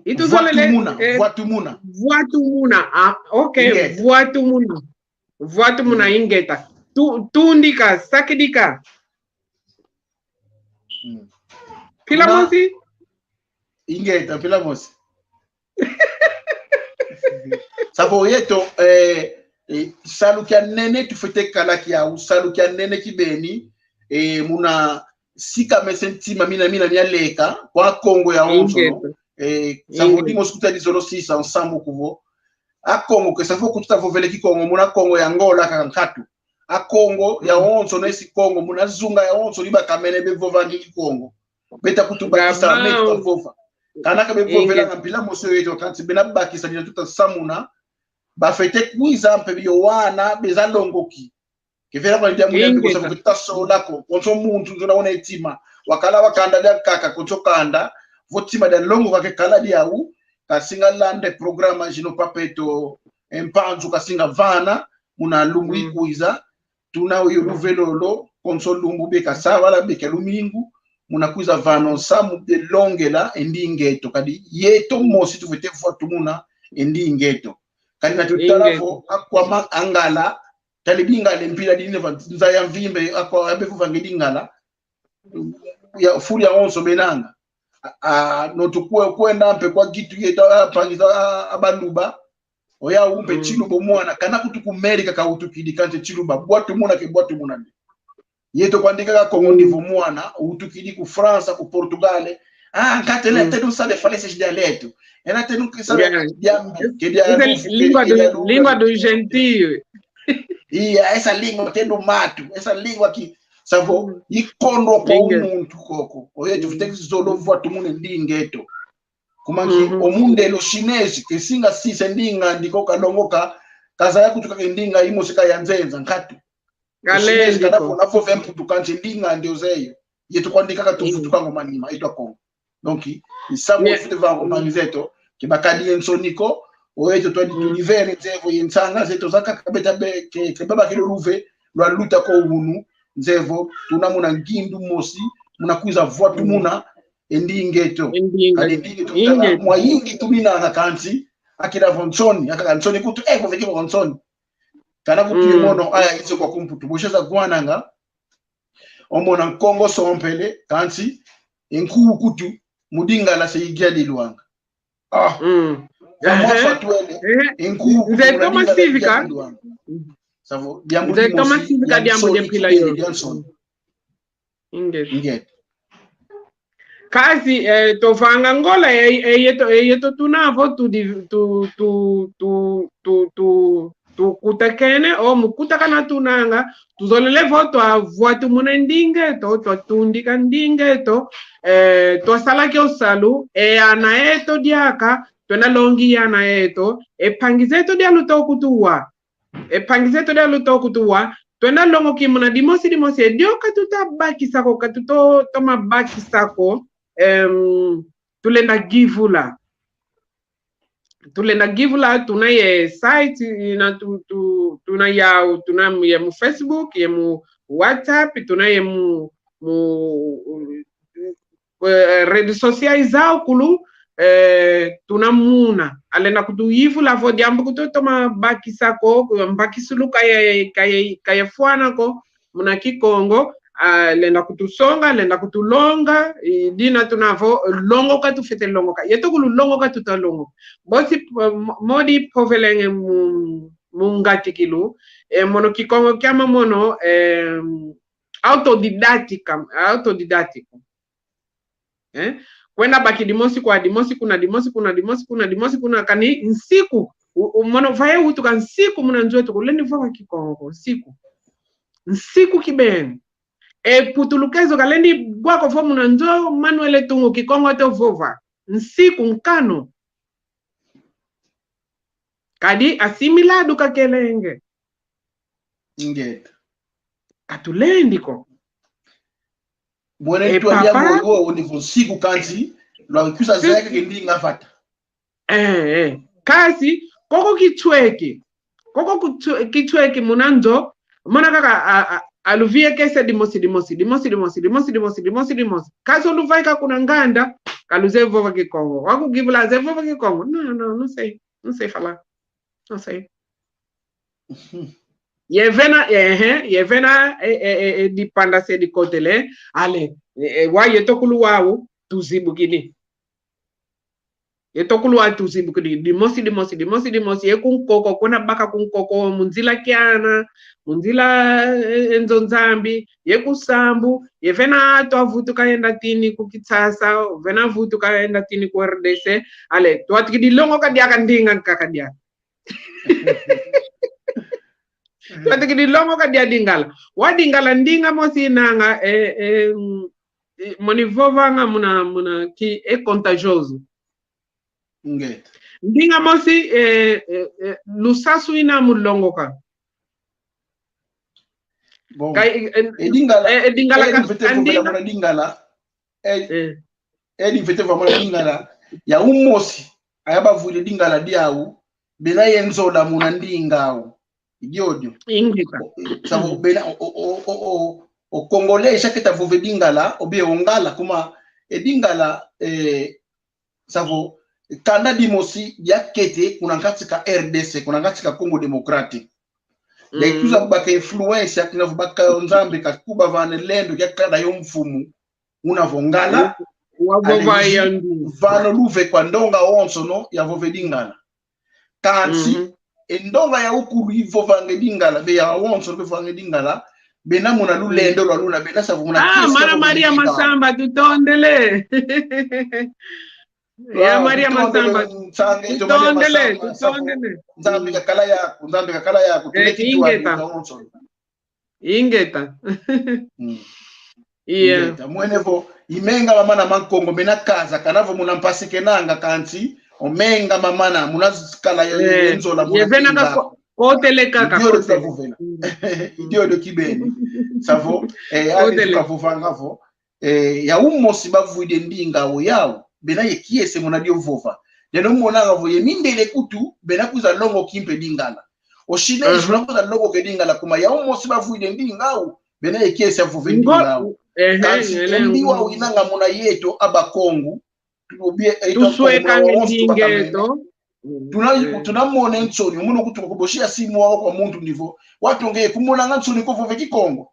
i tuzolele, vwa tumuna, eh, vwa tumuna. Vwa tumuna. Ah, ok, ingeta. Vwa tumuna. Vwa tumuna, mm, ingeta. Tu-, tundika, sakidika. Mm. Mpila mosi? Ingeta, mpila mosi. Savo yeto, eh, eh, salu kia nene tufwete kala kiau, salu kia nene kibeni, eh, muna sika mese ntima mina mina mialeka, kwa Kongo yawonso, no? Ingeta. Eh, savo dimosi kutadi zolo sisa, nsamu kuvo. A Kongo ke savo kututa vovele Kikongo, muna Kongo ya Angola kaka nkatu. Akongo yawonso na esi Kongo, muna zunga yawonso ni bakamene bevovanga Kikongo. Beta kutubakisa meto kavova. Kana ka bevovelanga mpila mosi yeto, kansi bena bakisa dina tuta samuna. Bafwete kwiza mpe bio wana beza longoki. Kevela kwa ndia mwina mpiko sa kutasola ko. Konso muntu nzona wona etima. Wakala wa kanda diakaka, konso kanda. Vo tima dia longoka kekala diau. Kasinga lande programa zino papeto, e, Mpanzu kasinga vana. Muna lumbu ikwiza. Tuna uyo luvelo lo, konso lumbu beka sabala, beka lumingu. Muna kwiza vana o nsamu belongela e ndinga eto. Kadi yeto mosi tufwete vwatumuna e ndinga eto. Kadi na tutala vo, akwa ma angala, tali bingala mpila dine va nza ya mvimba, akwa abe vovanga e dingala. Ya, fulu yawonso benanga. A, a, no tukwe, kwenda mpe kwa gitu yeto, a, pangisa, a, a baluba. Oyau mpe Chiluba o mwana, kana kutu ku Amerika kawutukidi kansi Chiluba, bwatumuna ke bwatumuna nde. Yeto kwandika ka Kongo ndi vo mwana, utukidi ku França, ku Portugal. Ah, nkatele, te não sabe falar esses dialetos. Ela te não sabe diambi, ke dia, língua do, língua do gentio. Iya, essa língua tem do mato, essa língua que, savo, ikondwa kwa umuntu koko. Oyeto tufwete kuzolo vwatumuna e ndinga eto. Kuma nki, o mundele o chinês, kesinga sisa e ndinga andi ko kalongoka, kazaya kutuka ke ndinga imosi ka ya nzenza, nkatu. O chinês kana vova mputu kansi e ndinga andi ozeye. Yeto kwandika ka tuvutukanga manima, yeto Akongo. Donc, i nsamu fwete vanga o mpangi zeto, ke bakadi ye nsoni ko, oyeto twadi tulivene, nzevo ye nsanga zeto zakaka beta be, ke, ke babakidi o luve, lwaluta ko unu, nzevo, tuna muna ngindu mosi, muna kwiza vwatumuna, e ndinga eto. E ndinga. Kadi e ndinga eto, tala, mwayingi tuminanga kansi, akila vo nsoni, akaka nsoni kutu, eh, vo veke vo nsoni. Kana kutu ye mono, aya izo kwa kumputu, bosheza kwananga, omona Nkongo sompele, kansi, e nkuwu kutu, mu Lingala se igialilwanga. Ah. Mm. Kwa mwa fatwele, e nkuwu kutu, nze toma sivika. Savo, diambu dimosi, diambu dia mpila yo. Ingeta. Ingeta. Kasi, eh, tuvanga ngola, eh, eh, yeto, eh, yeto tuna vo tudi, tu, tu, tu, tu, tu, tukutakene, o mu kutakana tunanga, tuzolele vo twavwatumuna ndinga eto, twatundika ndinga eto, eh, twasala kio salu, e ana eto diaka, twenda longi ana eto, e mpangi zeto dialuta okutuwa. E mpangi zeto dialuta okutuwa, twenda longoki muna dimosi dimosi, e dio katuta bakisa ko, katuto toma bakisa ko, em, tulenda givula. Tulenda givula, tuna ye site, ina tu, tu, tuna yau, tuna ye mu Facebook, ye mu WhatsApp, tuna ye mu, mu, eh, redes sociais zau kulu, eh, tuna muna. Alenda kutuyivula vo diambu kutu toma bakisa ko, mbakisilu kaya, kaya, kaya fwana ko, muna Kikongo, ah, lenda kutusonga, lenda kutulonga, i, dina tuna vo, longoka tufwete longoka. Yeto kulu longoka tuta longoka. Bosi, eh, mo-, modi povelenge mu, mu ngatikilu, eh, mono Kikongo kiama mono, eh, autodidática, autodidático. Eh? Kwenda baki dimosi kwa dimosi kuna, dimosi kuna, dimosi kuna, dimosi kuna, kani nsiku, u, u, mono vaye utuka nsiku muna nzo eto kulendi vova Kikongo ko, nsiku. Nsiku kibeni. E putulukezo kalendi bwa ko vo muna nzo Manuel Tungu Kikongo eto vova. Nsiku nkanu. Kadi assimilado kakelenge. Ingeta. Atulendi ko. Bwene e twa papa. Diambu wo, wo ni vo nsiku kansi, lwa kusa zeka ke ndinga vata. Eh, eh. Kasi, koko kitweke. Koko kutwe-, kitweke muna nzo, mona kaka a, a, aluviekese dimosi, dimosi, dimosi. Kasi oluvaika kuna nganda, kaluzeye vova Kikongo. Wakugivula azeye vova Kikongo. No, no, não sei. Não sei falar. Não sei. Ye vena, eh, eh, ye vena, eh, eh, eh, eh, dipanda se dikotele, ale, eh, eh, wa yeto kulu wau, tuzibukini. Yeto kulu wau tuzibukini, dimosi, dimosi, dimosi, dimosi, ye kunkoko, kuna baka kunkoko, mu nzila kiana, mu nzila, eh, eh, nzo Nzambi, ye kusambu, ye vena twavutuka yenda tini ku Kinshasa, vena vutuka yenda tini ku R D C, ale, twatikidi longoka diaka ndinga nkaka diaka. Tuatekidi longoka dia Lingala. Wa Lingala ndinga mosi inanga, eh, eh, mm, eh, moni vovanga muna, muna ki, é contagioso. Ingeta. Ndinga mosi, eh, eh, eh, lusasu ina mu longoka. Bon. Ka, eh, eh, e Lingala, eh, eh, Lingala e ka, mfete ka vovela ndinga. Muna Lingala. Eh, eh. Edi mfete vova muna Lingala. Ya umosi, aya bavuidi Lingala diau, bena ye nzola muna ndinga au. I diodio. Ingeta. Savo bena o, o, o Congolais, chaque ta vove Lingala, ou bien o Ngala, kuma, e Lingala, eh, savo, kanda dimosi diakete kuna nkati ka R D C, kuna nkati ka Congo Démocratique. Daí, mm, kwiza kubaka influência, kuna kubaka Nzambi kakubavana lendo kia kanda yo mfumu, una vo Ngala, wa, wa, alevisi, vana luve kwa ndonga onsono yavove Lingala. Kansi, mhm, e ndonga ya ukulu ivovanga Lingala, be ya onsono bevovanga Lingala, bena muna lulendo lwa luna, bena savo muna. Ah, kiese mana Maria Masamba, tutondele. Ya, Maria Masamba. Tutondele, tutondele. Nzambi kakala yaku, Nzambi kakala yaku. Eh, ingeta. Ingeta. Mm. Yeah. Ingeta. Mwene vo, i menga mamana ma Nkongo mena kaza, kana vo muna mpasi kenanga kansi, o menga mamana, muna kala ye, eh, ye nzola, muna ye vena ka ko-, kotele kaka, kotele. Mm. I diodio kibeni. Savo, eh, kotele. Adi tuka vovanga vo, eh, ya umosi bavuidi ndinga au yau, bena ye kiese muna dio vova. Deno monanga vo ye mindele kutu, bena kwiza longoki mpe Lingala. O Chine, mhm, una kwiza longoka e Lingala kuma ya umosi bavuidi ndinga au, bena ye kiese avove ndinga au. Ehe, kansi e ndinga au inanga muna yeto a Bakongo, ou bien, eh, tuswekanga ndinga eto. Tuna, mm, tuna mona e nsoni, o mono kutu kubosia simu wau kwa muntu nivo. Watu nge kumonanga nsoni ko vove Kikongo.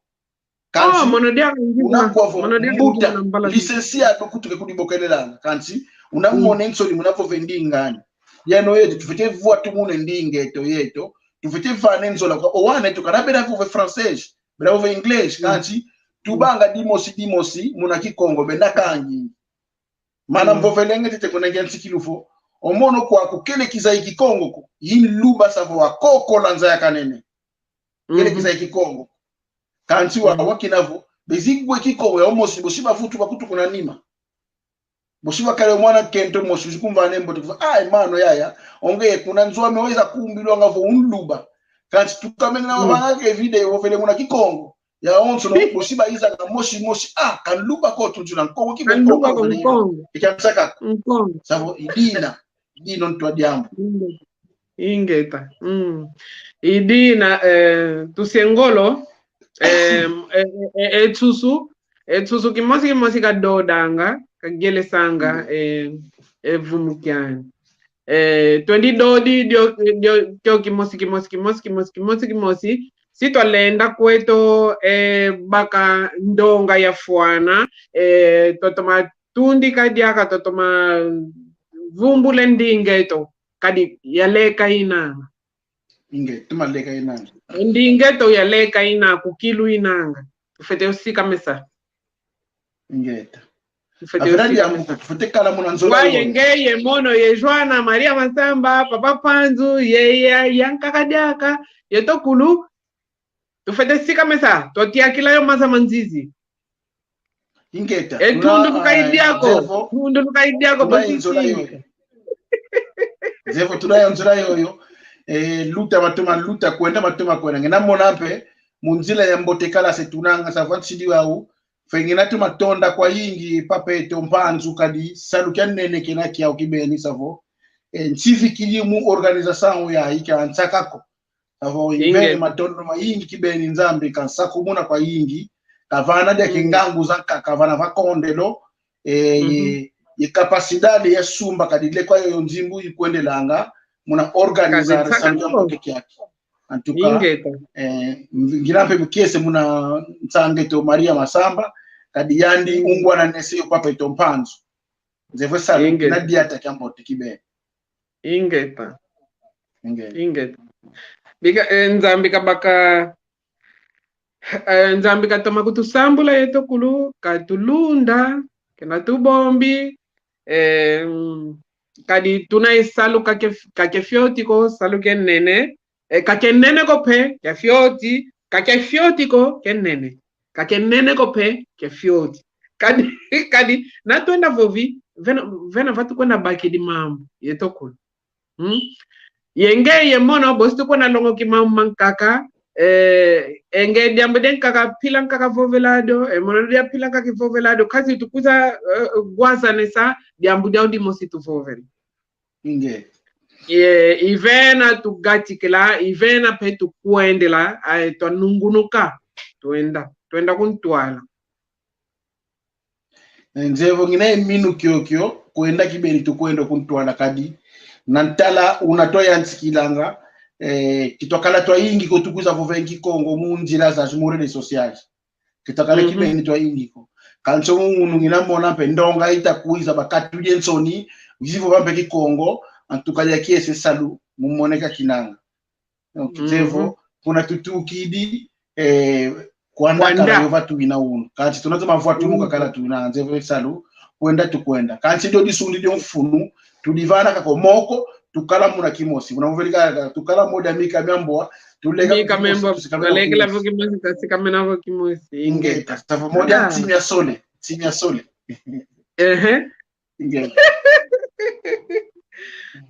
Kansi, oh, mono dia, una kwa vo, mono dia, mbuta, mono mbala, licenciado kutu ke kudibokelelanga. Kansi, una, mm, mona e nsoni muna vove ndinga ani. Yeno yeto, tufwete vwa tumuna e ndinga eto yeto, tufwete vana e nzola kwa, o wana eto kana bena vove francês, bena vove inglês, mm, kansi, tubanga dimosi, dimosi, muna Kikongo, bena kangi. Mana, mm, mvovelenge tete kuna kia nsikilu vo, o mono kwaku kele kizaya Kikongo ko, i Nluba savo wa kokola nza ya kanene. Kele, mhm, kizaya Kikongo. Kansi wa, mhm, wakina vo, bezi kwe Kikongo ya umosi, bosi bavutu bakutu kuna nima. Bosi bakala mwana kento mosi, uzi kumvana e mbote vo, ah, e mano yaya, o nge kuna nzo ame weza kumbilwanga vo Nluba. Kansi tukamene na, mm, wavanga ke video vovele muna Kikongo. Ya onsono, bosi baizanga mosi mosi, ah, ka Nluba ko tunzula Nkongo, ki Nkongo, ka Nluba ko Nkongo. Ika nsaka. Nkongo. Savo, i dina, i dina ntwa diambu. Ingeta. Mm. I dina, eh, tusia ngolo, eh, eh, eh, eh, e nsusu, e nsusu kimosi kimosi kadodanga, kagelesanga, mm, eh, e vumu kiani. Eh, twendi dodi dio, dio, dio kimosi, kimosi, kimosi, kimosi, kimosi, kimosi. Si twalenda kweto, eh, baka ndonga yafwana, eh, twatoma tundika diaka, twatoma vumbula e ndinga eto, kadi yaleka inanga. Inge, toma leka inanga. E ndinga eto yaleka ina, kukilu inanga. Tufwete usikamesa. Ingeta. Tufwete usikamesa. Tufwete kala muna nzola yoyo. Waye ngeye mono ye Joana, Maria Masamba, Papa Panzu, ye, ye, yankaka diaka, yeto kulu. Tufwete sikamesa, twatiakila yo maza ma nzizi. Ingeta. E tuna, tunduluka, eh, idiako. Zevo, tunduluka idiako, tuna bonso inzola yoyo. Zevo, tuna yo nzola yoyo. Eh, luta matoma luta, kwenda matoma kwenda. Ngina mona mpe, mu nzila ya mbote kala se tunanga, savo nsidi wau. Fe ngina toma tonda kwayingi, Papa eto Mpanzu kadi, salu kia nene kena kiau kibeni savo. Eh, nsivi kili mu organização ya ika nsakako. Avo, inge, ivene matondo mayingi kibeni Nzambi kansakumuna kwayingi. Kavana dia, mm, kingangu za ka-, kavana vakondelo, eh, mhm, ye, ye capacidade ya sumba kadile kwa yo nzimbu ikwendelanga, muna organizar santu ya mbote kiaki. En tout cas, ingeta, eh, ngina mpe mu kiese muna nsanga eto Maria Masamba, kadi yandi, mm, ungwana nese yo Papa eto Mpanzu. Nzevo salu, ingeta, na diata kia mbote kibeni. Ingeta. Ingeta. Ingeta. Bika, eh, Nzambi kabaka, eh, Nzambi katoma kutusambula yeto kulu, katulunda, kena tubombi, eh, mm, kadi tuna e salu kake, kake fioti ko, salu kenene, E, ka kenene ko pe, ke fioti, ka ke fioti ko, kenene. Ka kenene ko pe, ke fioti. Kadi, kadi, na twenda vovi, vena, vena va tukwenda bakidi mambu, yeto kulu. Hmm? Ye nge ye mono, bosi tukwenda longoki mambu mankaka, eh, e nge diambu dia nkaka pila nkaka vovela dio, e mono dia pila nkaka vovela dio, kasi tukwiza, eh, ngwazanisa, diambu diau dimosi tuvovela. Nge. Ye, i vena tugatikila, i vena pe tukwendela, aye twanungunuka, twenda, twenda ku ntwala. Nzevo ngina ye minu kiokio, kwenda kibeni tukwenda ku ntwala kadi. Na ntala una twayantikilanga, eh, kitwakala twayingi ko tukwiza vova e Kikongo mu nzila zazi mu redes sociais. Kitwakala kibeni twayingi ko. Kansi o munu ngina mona mpe ndonga itakwiza bakatudi e nsoni, zivo vampe Kikongo, antuka ya kiese salu, mumoneka kinanga. Donc, nzevo, kuna tutukidi, eh, kwanda kala yo va tuina unu. Kansi tuna tuma vwa tumuka kala tuina, nzevo e salu, kwenda tukwenda. Kansi dio disundi dio mfunu, tudivana kako moko, tukala muna kimosi. Muna muveli kaka, tukala moda mika miamboa, tuleka mika miamboa, tusikamena vo kimosi, tasikamena vo kimosi. Ingeta. Savo moda ntimi ya sole, ntimi ya sole. Ehe. Ingeta.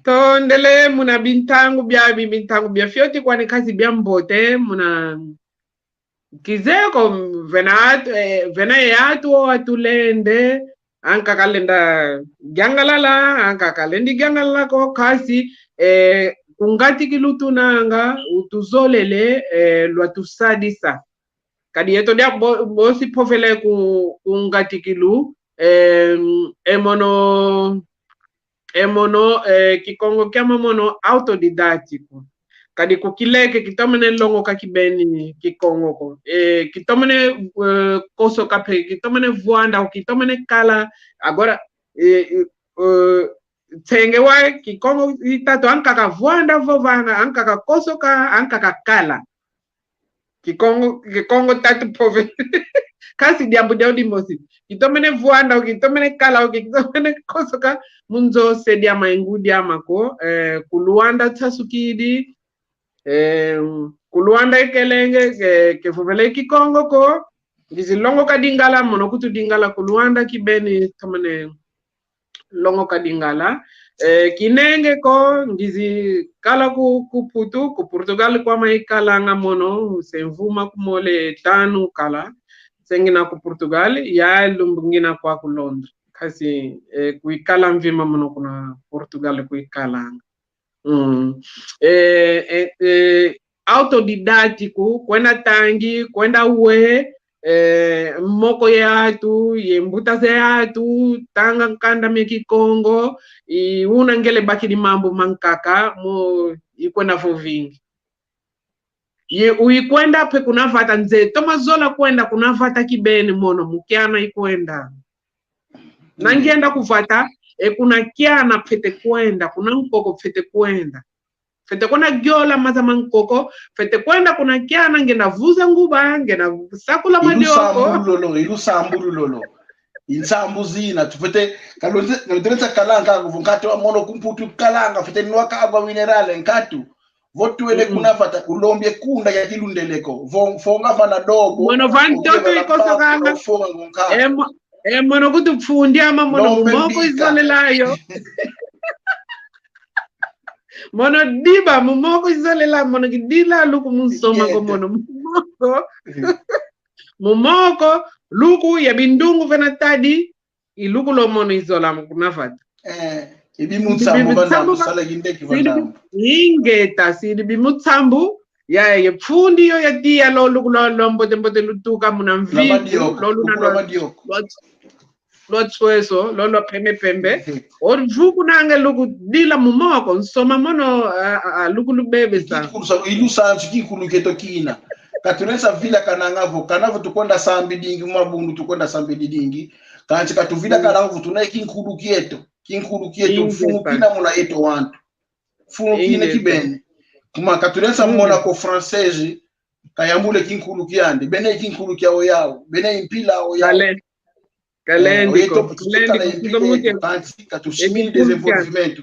Tondele muna bintangu bia bi-, bintangu bia fioti kwani kasi bia mbote, muna kizeko vena atu, eh, vena ye atu o atulende, ankaka lenda giangalala, ankaka lendi giangalala ko kasi, eh, ku ngatikilu tunanga, utuzolele, eh, lwatusadisa. Kadi yeto dia bo-, bosi povele ku, ku ngatikilu, eh, e mono, e mono, eh, Kikongo kiame mono autodidático. Kadi kukileke kitomene longoka kibeni Kikongo ko. Eh, kitomene, eh, kosoka pe, kitomene vwanda, kitomene kala. Agora, eh, eh, eh, tsenge wa Kikongo itatu ankaka vwanda vovanga, ankaka kosoka, ankaka kala. Kikongo, Kikongo tatu pove. Kasi diambu diau dimosi. Kitomene vwanda, kitomene kala, kitomene kosoka, mu nzo se diama e ngudi ama ko, eh, ku Luanda tsasukidi, eh, ku Luanda ikelenge, ke, kevovele Kikongo ko, ngizi longoka Dingala, mono kutu Dingala ku Luanda kibeni, tomene longoka Dingala. Eh, kinenge ko ngizi kala ku, ku Putu, ku Portugal kwame ikalanga mono, se mvu makumole tanu kala, se ngina ku Portugal, ya lumbu ngina kwa ku Londres. Kasi, eh, kuikala mvimba mono kuna Portugal kuikalanga. Mm. Eh, eh, eh, autodidático, kwenda tangi, kwenda we, eh, moko ya atu, ye mbuta za atu, tanga nkanda mia Kikongo, i una ngele bakidi mambu mankaka, mo ikwenda vovingi. Ye uikwenda pe kuna vata nze, toma zola kwenda kuna vata kibeni mono, mu kiana ikwenda. Na ngienda ku vata, e kuna kiana mfwete kwenda, kuna nkoko mfwete kwenda. Mfwete kwenda giola maza ma nkoko, mfwete kwenda kuna kiana, ngienda vuza nguba, ngienda sakula madioko. Ilu sambu lolo, ilu sambu lolo. Insambu zina, tufwete, kalonze, kalonze kalanga, kuvu nkatu wa mono ku Mputu kalanga, mfwete nwa ka agua mineral, nkatu. Vo twele kuna vata, kulombie kunda ya kilundele ko. Vo, fonga vana dobo. Mono va ntoto ikosokanga. Fonga ngonka. E mo-, e mono kutu mfundi ama mono mumoko izolela yo. Mono diba mumoko izolela, mono kidila luku munsoma ko mono mumoko. Mumoko, luku ya bindungu vena tadi. I luku lo mono izola mu kuna vata. Eh, i bimutsambu, bimutsambu vana, sala kindeki vana. Ingeta, sidi bimutsambu, ya, ya mfundi yo ya tiya lo luku lo, lo mbote mbote lutuka muna mvitu, lo luna lo, lo, lo tsweso, lo lo pembe pembe. O vuku nange luku dila mumoko, nsoma mono, a, a, a, luku lubebe sa. Ikinkulu sa, ilu sansu kinkulu kieto kina. Katunesa vila kananga vo, kana vo tukwenda sambi dingi, mabundu tukwenda sambi dingi. Kansi katuvila kananga vo tuna kinkulu kieto. Kinkulu kieto, mfumu kina muna eto wantu. Mfumu kina kibeni. Kuma katunesa mona ko francês, kayambule kinkulu kiandi. Bene kinkulu kiao yao. Bene impila ao yao. Kale. Kalendi ko, kalendi ko, kalendi ko, kansi katusimini desenvolvimento.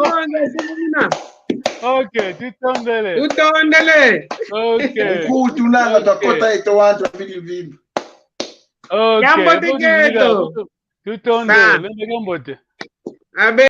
Kongo, sumina. Ok, tutondele. Tutondele. Ok. Nkutu nanga, ok, twakota eto wantu abili vimba. Ok, yambote, nkutu keto. Tutondele, sa, lenda kambote. Abe.